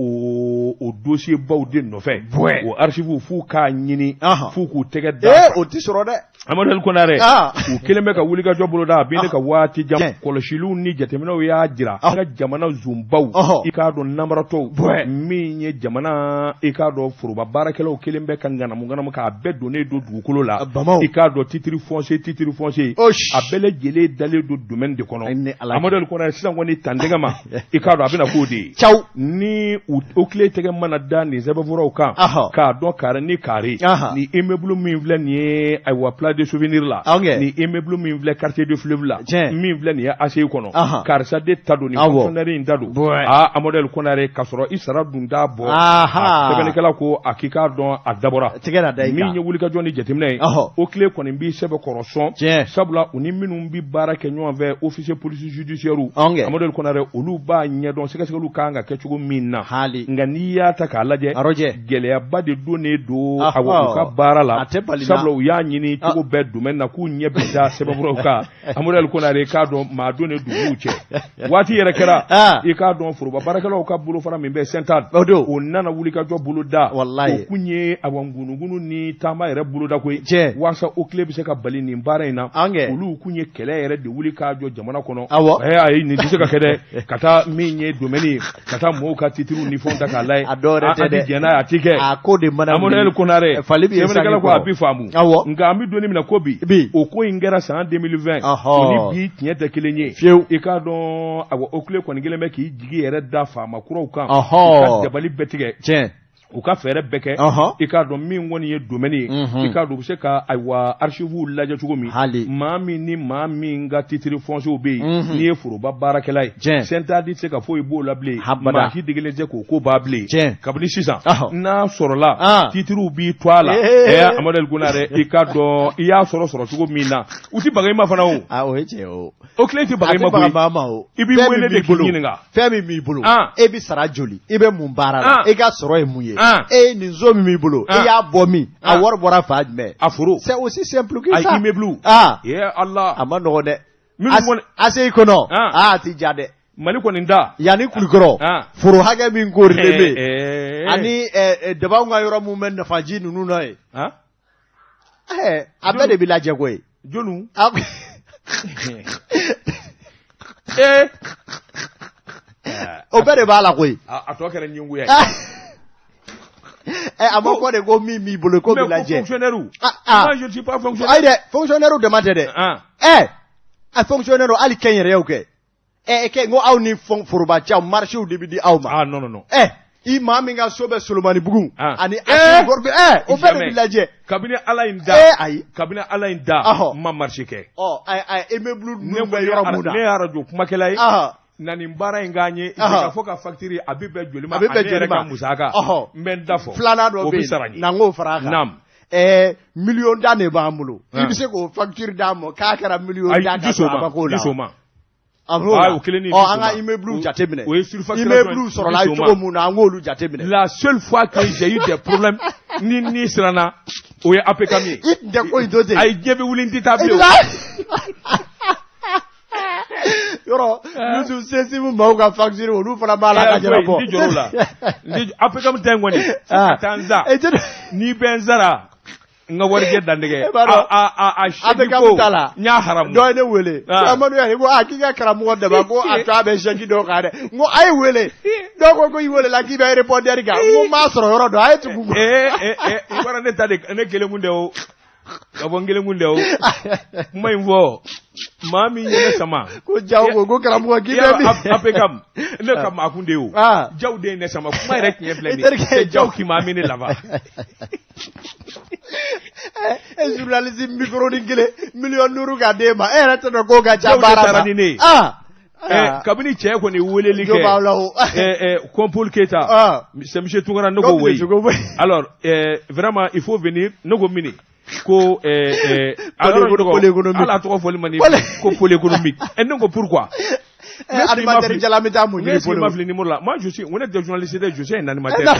o dossier baw de nɔfɛ. O archive f'u k'a ɲini. F'u k'u tɛgɛ da. O tɛ sɔrɔ dɛ. Amadu Konarɛ, u kɛlen bɛ ka wulikajɔ boloda a bɛ ka waati jan. Kɔlɔsiliw ni jateminɛw y'a jira an ka jamana zonbaw, i k'a dɔn namaratɔw, min ye jamana, i k'a dɔn foroba baarakɛlaw kɛlen bɛ ka ŋanamu ŋanamu k'a bɛɛ donnen don dugukolo la, i k'a dɔn titre foncier titre foncier a bɛɛ lajɛlen dalen don domaine de kɔnɔ. Amadu Konarɛ, sisan kɔni tantɛgɛ ma, i k'a dɔn a bɛna k'o de ye. Ni OCLEI tɛgɛ mana da nin sɛbɛnfuraw kan, k'a dɔn kari ni kari, ni immeuble min filɛ nin ye, ayiwa place de souvenir la, ni immeuble min filɛ quartier de fleuve la, min filɛ nin ye ACI kɔnɔ, karisa de ta don, nin fonctionnaire in ta don. Aa Amadu Konarɛ, k'a sɔrɔ i sara dun t'a bɔ. Sɛbɛnnikɛla ko a k'i k'a dɔn a dabɔra min ye wulikajɔ ni jateminɛ ye. OCLEI kɔni b'i sɛbɛkɔrɔ sɔn, sabula u ni minnu bɛ baara kɛ ɲɔgɔn fɛ, officier police judiciaire, Amadu Konarɛ, olu b'a ɲɛdɔn sɛgɛsɛgɛliw kan ka kɛ cogo min na. Nka n'i y'a ta k'a lajɛ, gɛlɛyaba de donnen don awa u ka baara la, sabula u y'a ɲini cogo bɛɛ domaine na k'u ɲɛ bɛ da sɛbɛnfuraw kan. Amadu Konarɛ, k'a dɔn maa donnen don u cɛ. Waati yɛrɛ kɛra, i k'a dɔn foroba baarakɛlaw ka bolofara min bɛ CNTAD, o nana wulikajɔ boloda. O kun ye awa ŋunuŋunu ni taama yɛrɛ boloda koyi, walasa OCLEI bɛ se ka bali nin baara in na. Olu kun ye kɛlɛ yɛrɛ de wuli k'a jɔ jamana kɔnɔ. Ayi, nin tɛ se ka kɛ dɛ, ka taa min ye domaine ye, ka taa mɔgɔw ka titiriw ni fɛnw ta k'a lajɛ. A dɔw yɛrɛ tɛ dɛ. Jɛn n'a ye, a ti kɛ. A ko de mana wuli. Amadu Konarɛ, fali b'i sɛbɛnnikɛla ko a bi faamu. Nka an bɛ don min na ko bi, o ko in kɛra san 2020, o ni bi tiɲɛ tɛ kelen ye. Fiyewu. I k'a dɔn awa OCLEI kɔni kɛlen bɛ k'i jigi yɛrɛ da faama kuraw kan. U ka dabali bɛɛ tigɛ. Tiɲɛ. U ka fɛɛrɛ bɛɛ kɛ. I k'a dɔn min kɔni ye domaine ye, i k'a dɔn u bɛ se ka ayiwa archives lajɛ cogo min. Maa min ni maa min ka titre foncier bɛ yen, n'i ye foroba baarakɛla ye, CNTAD tɛ se ka foyi b'o la bilen. Maa si degelen tɛ k'o ko ban bilen. Kabini sisan, n'a sɔrɔla titiriw b'i to a la, Amadu Konarɛ, i k'a dɔn i y'a sɔrɔ cogo min na, u tɛ baga i ma fana o. O ye tiɲɛ ye o. OCLEI tɛ baga i ma koyi. I b'i wele de k'i ɲininka. Fɛn min b'i bolo, e bɛ sara joli, i bɛ mun baara la, e ka sɔrɔ ye mun ye, e nin so min b'i bolo, e y'a bɔ min, a wari bɔra fan jumɛn? A foro. C'est aussi simple que ça. A immeuble. Aa. Ye Allah. A ma nɔgɔn dɛ. ACI kɔnɔ. Aa a ti ja dɛ. Mali kɔni da yanni Kulukɔrɔ foro hakɛ min koorilen bɛ yen ani dabaw ka yɔrɔ min bɛ nafaji ninnu na yen a bɛɛ de bɛ lajɛ koyi. Jɔnniw o bɛɛ de b'a la koyi. A tɔ kɛra ɲɛngoya ye. A ma fɔ de ko min b'i bolo k'o bɛ lajɛ. Mais ko fonctionnaire. Moi je ne suis pas fonctionnaire. Ayi dɛ fonctionnaire dama tɛ dɛ. A fonctionnaire hali kɛnyɛrɛyew kɛ. Kɛ n ko aw ni forobacaw marchéw de bɛ di aw ma. Ah non non non. I maa min ka so bɛ Solomanibugu. Ani Asimi o bɛɛ de bɛ lajɛ. Kabini Ala in da. Ayi. Kabini Ala in da. N ma marché kɛ. Immeuble ninnu bɛ yɔrɔ mun na. Ne ye arajo kumakɛla ye. Na nin baara in k'an ye. K'a fɔ ka facture a bɛ bɛn joli ma. A bɛ bɛn joli ma. Ale yɛrɛ ka musaka. N bɛ n da fɔ. Filanan dɔ bɛ yen. Na n k'o fara a kan. Naam. Miliyɔn da de b'an bolo. I bɛ se k'o facture d'a ma k'a kɛra miliyɔn da ka sɔrɔ a ma k'o la. Ayi n tɛ sɔn o ma. An ka immeuble jateminɛ. O ye surfacturation. Immeuble sɔrɔla cogo mun na an k'olu jateminɛ. La seule fois que j'ai eu des problèmes ni ni siranna o ye APCAM ye. I tun tɛ ko in to ten. Ayi diɲɛ bɛ wuli n tɛ taa bilen o. Yɔrɔ Yusu CSIM maaw ka facture olu fana b'a la ka ɲɛnabɔ. N tɛ jɔrɔ o la. APCAM ta in kɔni fo ka taa n sa. N'i bɛ n sara. N ka warijɛ dantigɛ a chèque ko n y'a haramu. Dɔ ye ne wele Amadu y'a ye ko k'i ka karamɔgɔ daba ko a to a bɛ chèque dɔ kan dɛ n ko a ye wele dɔw ko ko i welela k'i bɛ répondeur kan n ko n m'a sɔrɔ yɔrɔ dɔn a ye tugu. I bɔra ne ta de ne kelen kun tɛ o ka bɔ n kelen kun tɛ o kuma in fɔ maa min ye ne sama. Ko Jaw ko ko karamɔgɔ k'i bɛ min. APCAM ne ka maa kun de ye o. Jaw de ye ne sama kuma yɛrɛ tiɲɛ filɛ nin ye. Jaw k'i ma min ne laban. E journaliste micro ni kelen miliyɔn 5 ka d'e ma e yɛrɛ tɛ dɔn k'o ka ca baara ma. Jaw de taara ni ne ye. Kabini cɛ kɔni weleli kɛ. Jo b'aw la o. Kɔnpol Keyita. C'est monsieur Tunkara ne ko oui. Alors vraiment il faut venir ne ko mini. Ko pôle économique. Ala tɔgɔ fɔli man di ko pôle économique. Ne ko pourquoi? Animateur jala bɛ taa mun ɲini pôle. Ne ma fili numéro la. Moi je suis on est des journalistes je suis un animateur.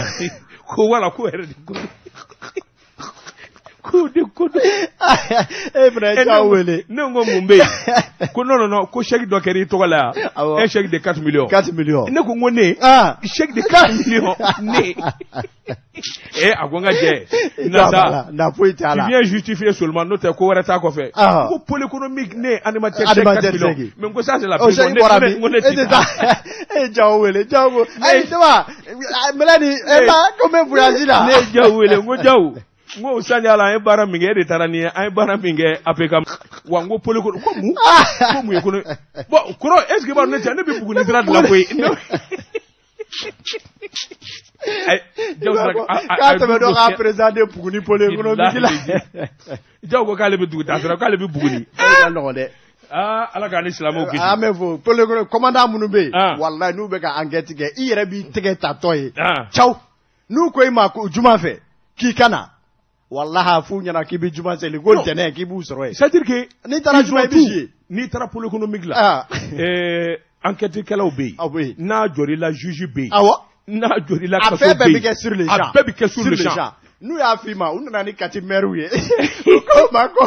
Ko voilà ko yɛrɛ de ko. Ko de ko. E fana ye Jaw wele. Ne ko mun bɛ yen? Ko non non non ko chèque dɔ kɛra i tɔgɔ la yan. Un chèque de 4 millions. 4 millions. Ne ko n ko ne. Chèque de 4 millions ne. A ko n ka jɛ. Nasa. Na foyi t'a la. Tu viens justifier seulement n'o tɛ ko wɛrɛ t'a kɔfɛ. Ko pôle économique ne animateur chèque 4 millions. Mais n ko ça c'est la prison. Ne ko ne tɛ taa. E ye Jaw wele Jaw ko ayi Daba Mɛlɛni e ma ko n bɛ voyage la. Ne ye Jaw wele n ko Jaw. N ko sani ala an ye baara min kɛ e de taara ni ye an ye baara min kɛ APCAM wa n ko pôle ko mun ko mun ye ko bon kɔrɔ est ce que i b'a dɔn ne cɛ ne bɛ Buguni sira dilan koyi. K'a tɛmɛ dɔ k'a président Buguni pôle économique la. Jaw ko k'ale bɛ dugutaa sira k'ale bɛ Buguni. A ka nɔgɔn dɛ. Ala k'an ni silamɛw kisi. An bɛ fo pôle économique commandant minnu bɛ yen. Walayi n'u bɛ ka enquête kɛ i yɛrɛ b'i tɛgɛ tatɔ ye. Caw n'u ko i ma ko juma fɛ k'i ka na. Walahi f'u ɲɛna k'i bɛ juma seli ko ntɛnɛn k'i b'u sɔrɔ yen. C'est à dire que n'i taara juma i bɛ si yen. N'i taara pôle économique la. Enquête kɛlaw bɛ yen. N'a jɔr'i la juge bɛ yen. Awɔ. N'a jɔr'i la kaso bɛ yen. A fɛn bɛɛ bɛ kɛ sur le champ. A bɛɛ bɛ kɛ sur le champ. N'u y'a f'i ma u nana ni Kati maire ye. U ko ma ko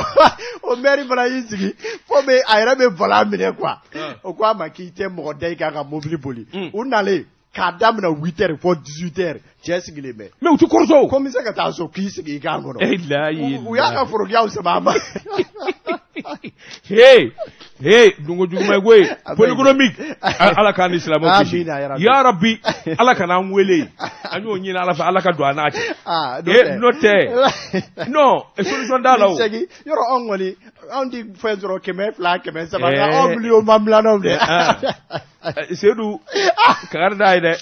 o maire fana y'i sigi fo bɛ a yɛrɛ bɛ volant minɛ quoi. O ko a ma k'i tɛ mɔgɔ da i kan ka mobili boli. U nalen. K'a daminɛ 8h fɔ 18h cɛ sigilen bɛ. Mais u ti kɔrɔtɔ o. Ko n bɛ se ka taa so k'i sigi i kan kɔnɔ. U y'a ka forokiyaw sama a ma. Hey dunko juguman ye koyi. Pôle économique ala k'an ni silamɛw kisi. Ya Rabbi ala kana an wele. An y'o ɲini Ala fɛ ala ka don an n'a cɛ. N'o tɛ non solution t'a la o. Yɔrɔ anw kɔni anw ti fɛn sɔrɔ 200 300 nka anw miliyɔn ma milanɔw dɛ. Seydou kangari d'a ye dɛ.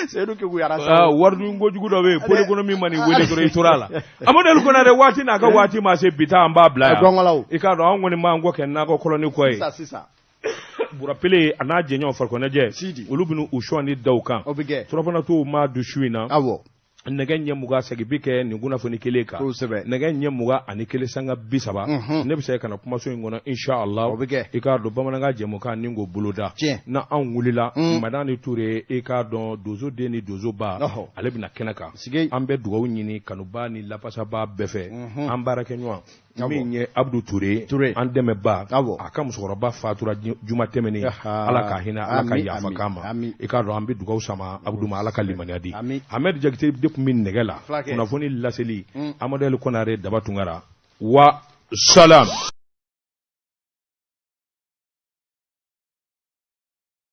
Seydou kekuyara sa. Wari dun kojugu dɔ bɛ yen pôle économique ma n'i wele dɔrɔn i tora a la. Amadu El Konare waati n'a ka waati ma se bi ta an b'a bila yan. Gɔngɔlaw. I k'a dɔn anw kɔni b'an kɔ kɛ nakɔ kɔlɔni kɔ ye. Sisan sisan. Burapele a n'a jɛɲɔgɔn farikɔnɛjɛ. Sidi. Olu bɛ n'u sɔn ni da u kan. O bɛ kɛ. Surɔfanatɔw ma don su in na. Awɔ. Nɛgɛ ɲɛ 20 segin bi kɛ nin kunnafoni kelen kan. Kosɛbɛ. Nɛgɛ ɲɛ 21:30. Ne bɛ se ka na kumaso in kɔnɔ inshallah. O bɛ kɛ. I k'a dɔn bamanankan jɛmukan ni k'o boloda. Tiɲɛ. Na anw wulila. Madani Ture i k'a dɔn donso den ni donso ba. Ale bɛna kɛnɛ kan. Sigi. An bɛ dugawu ɲini kanuba ni lafasaba bɛɛ fɛ. An baarakɛɲɔgɔn. Min ye Abudu Ture, an dɛmɛba, a ka musokɔrɔba fatura juma tɛmɛnen, Ala ka hinɛ, Ala ka yafa k'a ma. I k'a dɔn an bɛ dugawu sama Abudu ma, Ala ka limaniya di. Ahmed Jakite de tun bɛ nɛgɛ la, kunnafoni laseli, Amadu Konare Daba Tunkara, wa salam.